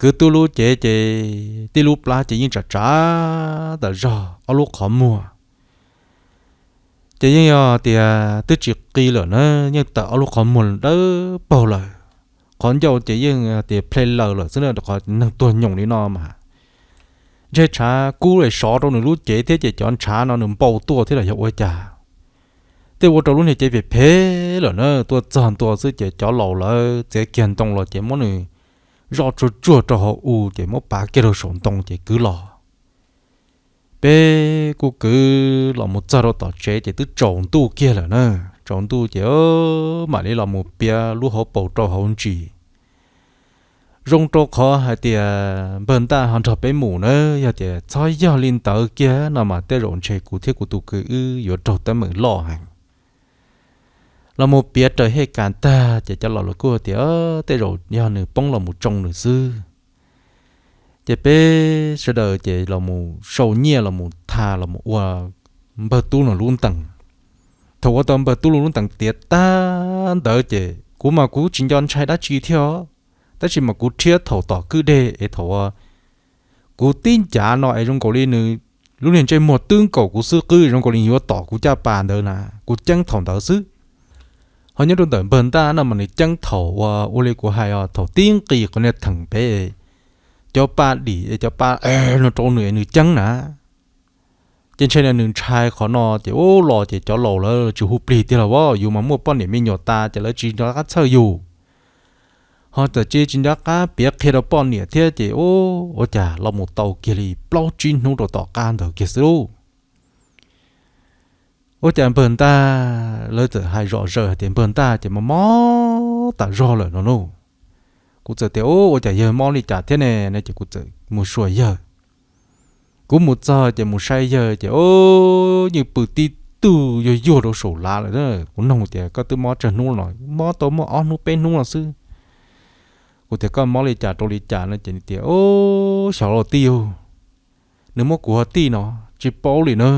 Kwv tub lub cev ces tib lub plab ces yeej tsav tsav tas zog ob lub qhov muag. Ces yeej yog tias twb tsis qi lawm na, yeej tawm ob lub qhov muag dawb paug lawm. Qhov ncauj ces yeej tias ple laws lawm xwb na, qhov neeg tuag nyoos li no mas ntshe tshav kub es sov rau nws lub cev thiab ces cov ntshav no nws npau tuaj thiab los yog ua cas. Tej ua rau lub niag cev phem phem lawm na, tuaj txog ntua xwb ces cov laus lawv txiav kiag ntoo los ces muab nws zoj tsuag tsuag rau hauv u ces muab pav kiag rau saum ntoo ces kwv los. Peb kuj kwv los mus txog rau tom tsev ces twb tsaus ntuj kiag lawm na. Tsaus ntuj ces mam li los mus piav lub hauv paus rau hauv ntsis. Zoo rau qhov hais tias npawg Ntaj ho nrog peb mus na, yog tias txhob yog li ntawd kiag no mas tej zaum ntshe kuv thiab kuv tus kwv wb yuav raug teeb meem loj heev. Los mus piav raws hej kas tag ces cov laus lawv kuj tias tej zaum yog nws poob los mus tsoo nws xwb. Ces peb sawv daws ces los mus sau nyiaj los mus tha los mus ua npawg tub no lub ntees. Thaum ua tau npawg tub lub ntees tiav tag ntawd ces kuv mas kuv tsis nco ntshai dab tsi thiab os, tab sis mas kuv rhiab thaum tom kwj deg es thaum kuv tib ncav no es zoo nkaus li nws lub niag ntsej muag twb nkaum kuv xwb qwb, zoo nkaus li yuav tom kuv caj pas ntawd na, kuv ceeb thaum ntawd xwb. Ho nyob rau ntawm npawg Ntaj no mas nws ceeb thaum uas ua li kuv hais os, thaum tib nqis qhov niag theem pem, cov pa dim es cov pa no rau nws es nws ceeb na. Ces ntshe nws ntshai qhov no ces ub los ces cov laus lawv tsis hu plig tiag los as, yus mas muaj poj niam me nyuam tas ces lawv tsis nco qab txhawj yus, ho txawm tsis tsis nco qab piav qhia rau poj niam thiab ces ub ua cas los mus tau kiag li plaub tsib hnub rau tom qab ntawd kiag xwb lauj. Ua cas npawg Ntaj lawv txawm hais zom zaws hais tias npawg Ntaj ces mob mob tas zog lawm no lauj. Kuv txawm tias ub ua cas yawg mob li cas thiab ne no ces kuv txawm mus xyuas yawg. Kuv mus txog ces mus saib yawg ces ub yeej pw tib tug yuag yuag rau saum lav lawm. Kuv nug tias koj twb mob tsawg hnub no? Mob tau muaj ob hnub peb hnub no xwb. Kuv tias koj mob li cas rau li cas no ces nws tias ub xyov los tij, nws muab kuv ho tij no tsis paub li na.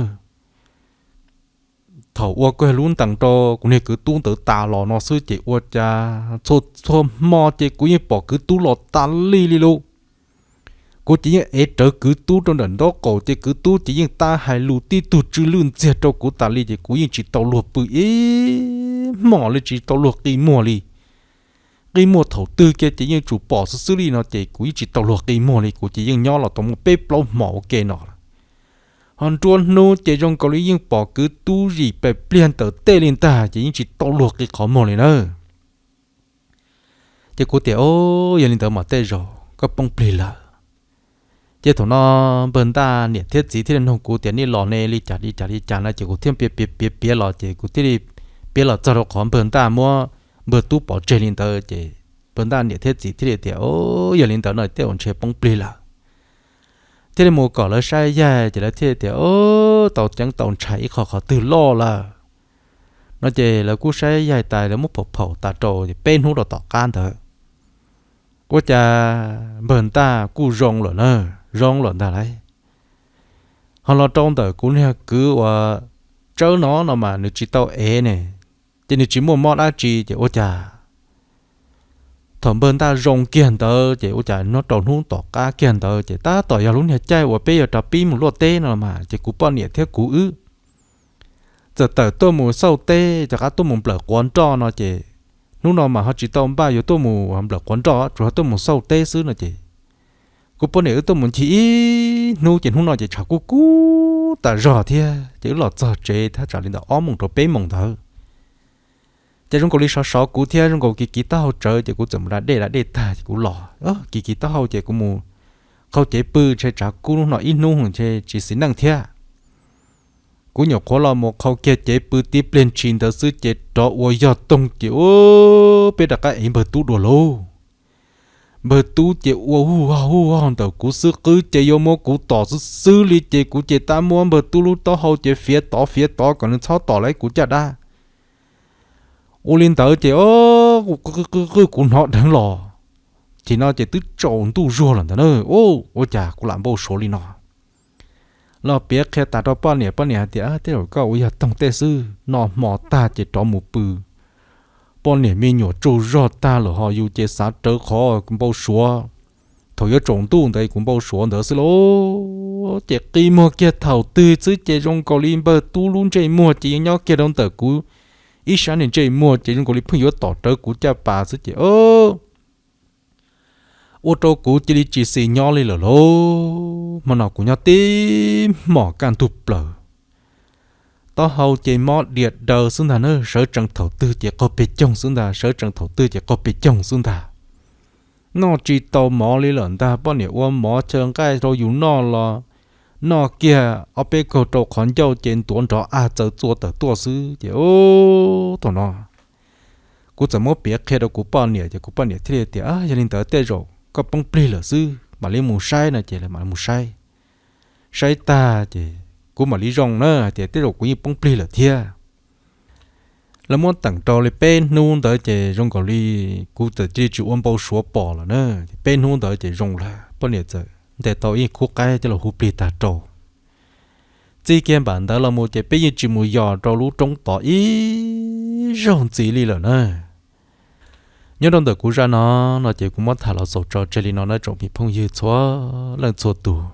Thaum ua kuv lub ntees rau kuv niag kwv tub ntawd tas los no xwb ces ua cas txhua txhua hmo ces kuv yeej pom kwv tub los tas li li lauj. Kuv ces yeej ev rawv kwv tub rau nram nraub qaum ces kwv tub ces yeej tab hais lus tib tug tsw lwj ntxiag rau kuv tas li ces kuv yeej tsis tau luag pw ib hmos li, tsis tau luag qi muag li. Qi muag thaum twg kiag ces yeej tsum pom xwb xwb li no ces kuv yeej tsis tau luag qi muag li, kuv ces yeej nyob los tau muaj peb plaub hmos ua ke no lawm. Ho nruab hnub ces zoo nkaus li yeej pom kwv tub zim pes pliag ntawm tej li ntag ces yeej tsis tau luag qi qhov muag li na. Ces kuv tias o, yog li ntawd mas tej zaum koj poob plig lawm. Ces thaum no npawg Ntaj niam thiab txiv thiaj li nug kuv tias nej los ne li cas li cas li cas no ces kuv thiaj piav piav piav piav los ces kuv thiaj li piav los txog rau qhov npawg Ntaj muab npawg Tub pov tseg li ntawd ces npawg Ntaj niam thiab txiv thiaj li tias, O, yog li ntawd no tej zaum ntshe poob plig lawm. Thiaj li mus kom lawv saib yaig ces lawv thiaj tias, O, tau ceeb tau ntshai ib qho qhov twg loj lawm. No ces lawv kuj saib yaig tas lawv muab phaum phaum tas rau peb hnub rau tom qab ntawd, ua cas npawg Ntaj kuj zoo lawm na, zoo lawm ntag lauj. Ho los rau ntawm kuv niag kwv uas tsawb no no mas nws tsis tau ev ne, ces nws tsis muaj mob dab tsi ces ua cas thaum npawg Ntaj zoo kiag ntawd ces ua cas nyob rau hnub tom qab kiag ntawd ces tab tom yog lub niag caij uas peb yuav rov pib mus luaj teb no los mas ces kuv poj niam thiab kuv wb txawm tawm tuaj mus xauj teb, rov qab tuaj mus nplawm quav nroj no ces hnub no mas ho tsis tau npaj yuav tuaj mus nplawm quav nroj, tsuas yog tuaj mus xauj teb xwb no ces kuv poj niam wb tuaj mus ncig ib hnub ces hnub no ces tshav kub kub tas zog thiab ces wb los txog tsev thaj tsam li ntawm ob moos rau peb moos ntawd. Ces zoo nkaus li sov sov kuv thiab zoo nkaus kiv kiv taub hau tsawv ces kuv txawm mus da dej da dej tag ces kuv los kiv kiv taub hau ces kuv mus qhau cev pw ntshe tshav kub hnub no ib hnub ntshe tsis xis neej thiab. Kuv nyuam qhuav los mus qhau kiag cev pw tib pliag ntshis ntawd xwb ces rov ua yog toog ces peb rov qab ev npawg Tub dua lauj. Npawg Tub ces ua huj hog huj hog ntawm kuv xwb qwb ces yuav muab kuv tom xwb xwb li ces kuv ces tab muab npawg Tub lub taub hau ces fiav tod fiav tod kom nws txhob tom lawv kuv caj dab. Ua li ntawd ces qw qw qw kuv hnov dheev los. Ces no ces twb tsaus ntuj zuag lawm ntawd na, ua cas kuv lam npau suav li no. Los piav qhia tas rau poj niam, poj niam hais tias, Tej zaum koj ua yog toog tej xwb. Noj hmo tag ces rov mus pw. Poj niam me nyuam tsaug zog tag lawm ho yus ces xav rawv qhov npau suav thaum yuav tsaus ntuj ntawd kuv npau suav ntawd xwb lauj. Ces qi muag kiag thaum twg xwb ces zoo nkaus li npawg Tub lub ntsej muag ces yeej nyob kiag rau ntawm kuv ib sab niag ntsej muag ces zoo nkaus li pheej yuav tom rawv kuv caj pas xwb ces ua rau kuv cia li tsis xis nyob li lawm lauj. Hmo no kuv nyob tib hmos kaj ntug plaws, taub hau ces mob diam daws xwb ntag na, sawv tsees thaum twg ces qaug pes coog xwb ntag, sawv tsees thaum twg ces qaug pes coog xwb ntag. Noj tsis tau mov li lawm ntag, poj niam ua mov chaw nqaij rau yus noj los noj kiag ob peb kaug rau qhov ncauj ces ntuav nrov av txawv txua tawm tuaj xwb ces thaum no kuv txawm muab piav qhia rau kuv poj niam ces kuv poj niam thiaj li tias, Yog li ntawd tej zaum koj poob plig lawm xwb, mam li mus saib no ces lawv mam li mus saib. Saib tag ces kuv mam li zoo na hais tias tej zaum kuv yeej poob plig lawm thiab. Lawv muab teem rau li peb hnub ntawd ces zoo nkaus li kuv txawm cia li tsis ua npau suav pom lawm na. Peb hnub ntawd ces zoo lawm, poj niam txawm ntes tau ib khub qaib coj los hu plig tag rau. Txij kiag npaum ntawd los mus ces peb yeej tsis mus yos rau lub roob tod ib zaug ntxiv li lawm na. Nyob rau ntawm kuv zaj no, no ces kuv muab tham los xaus tso tseg li no na tsoom phooj ywg txhua leej txhua tus.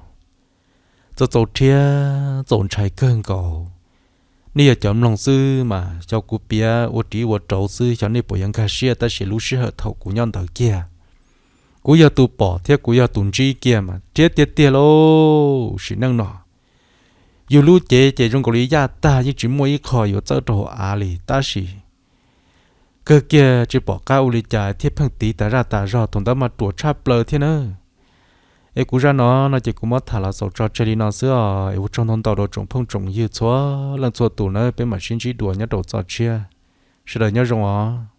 Txaus txaus rhiab txaus ntshai kawg nkaus. Nej yog cov mloog xwb mas xyov kuv piav ua riv ua rauv xwb xyov nej puas yuav nkag siab, tab sis lub sij hawm thaum kuv nyob ntawd kiag, kuv yog tus pom thiab kuv yog tus ntsib kiag mas rhiab tiag tiag lauj. Sim neej no yus lub cev ces zoo nkaus li yaj tag yeej tsis muaj ib qho yuav txawb rau hauv av li, tab sis kawg kiag tsis pom qab ua li cas thiaj pheej tiv tas zaj tas zog, thaum ntawd mas ruam tshaj plaws thiab na. Es kuv zaj no no ces kuv muab tham los xaus tso tseg li no xwb os. Es ua tsaug ntau ntau rau tsoom phooj tsoom ywg txhua leej txhua tus nawb, peb mam sib ntsib dua nyob rau txoj tshiab. Sawv daws nyob zoo os.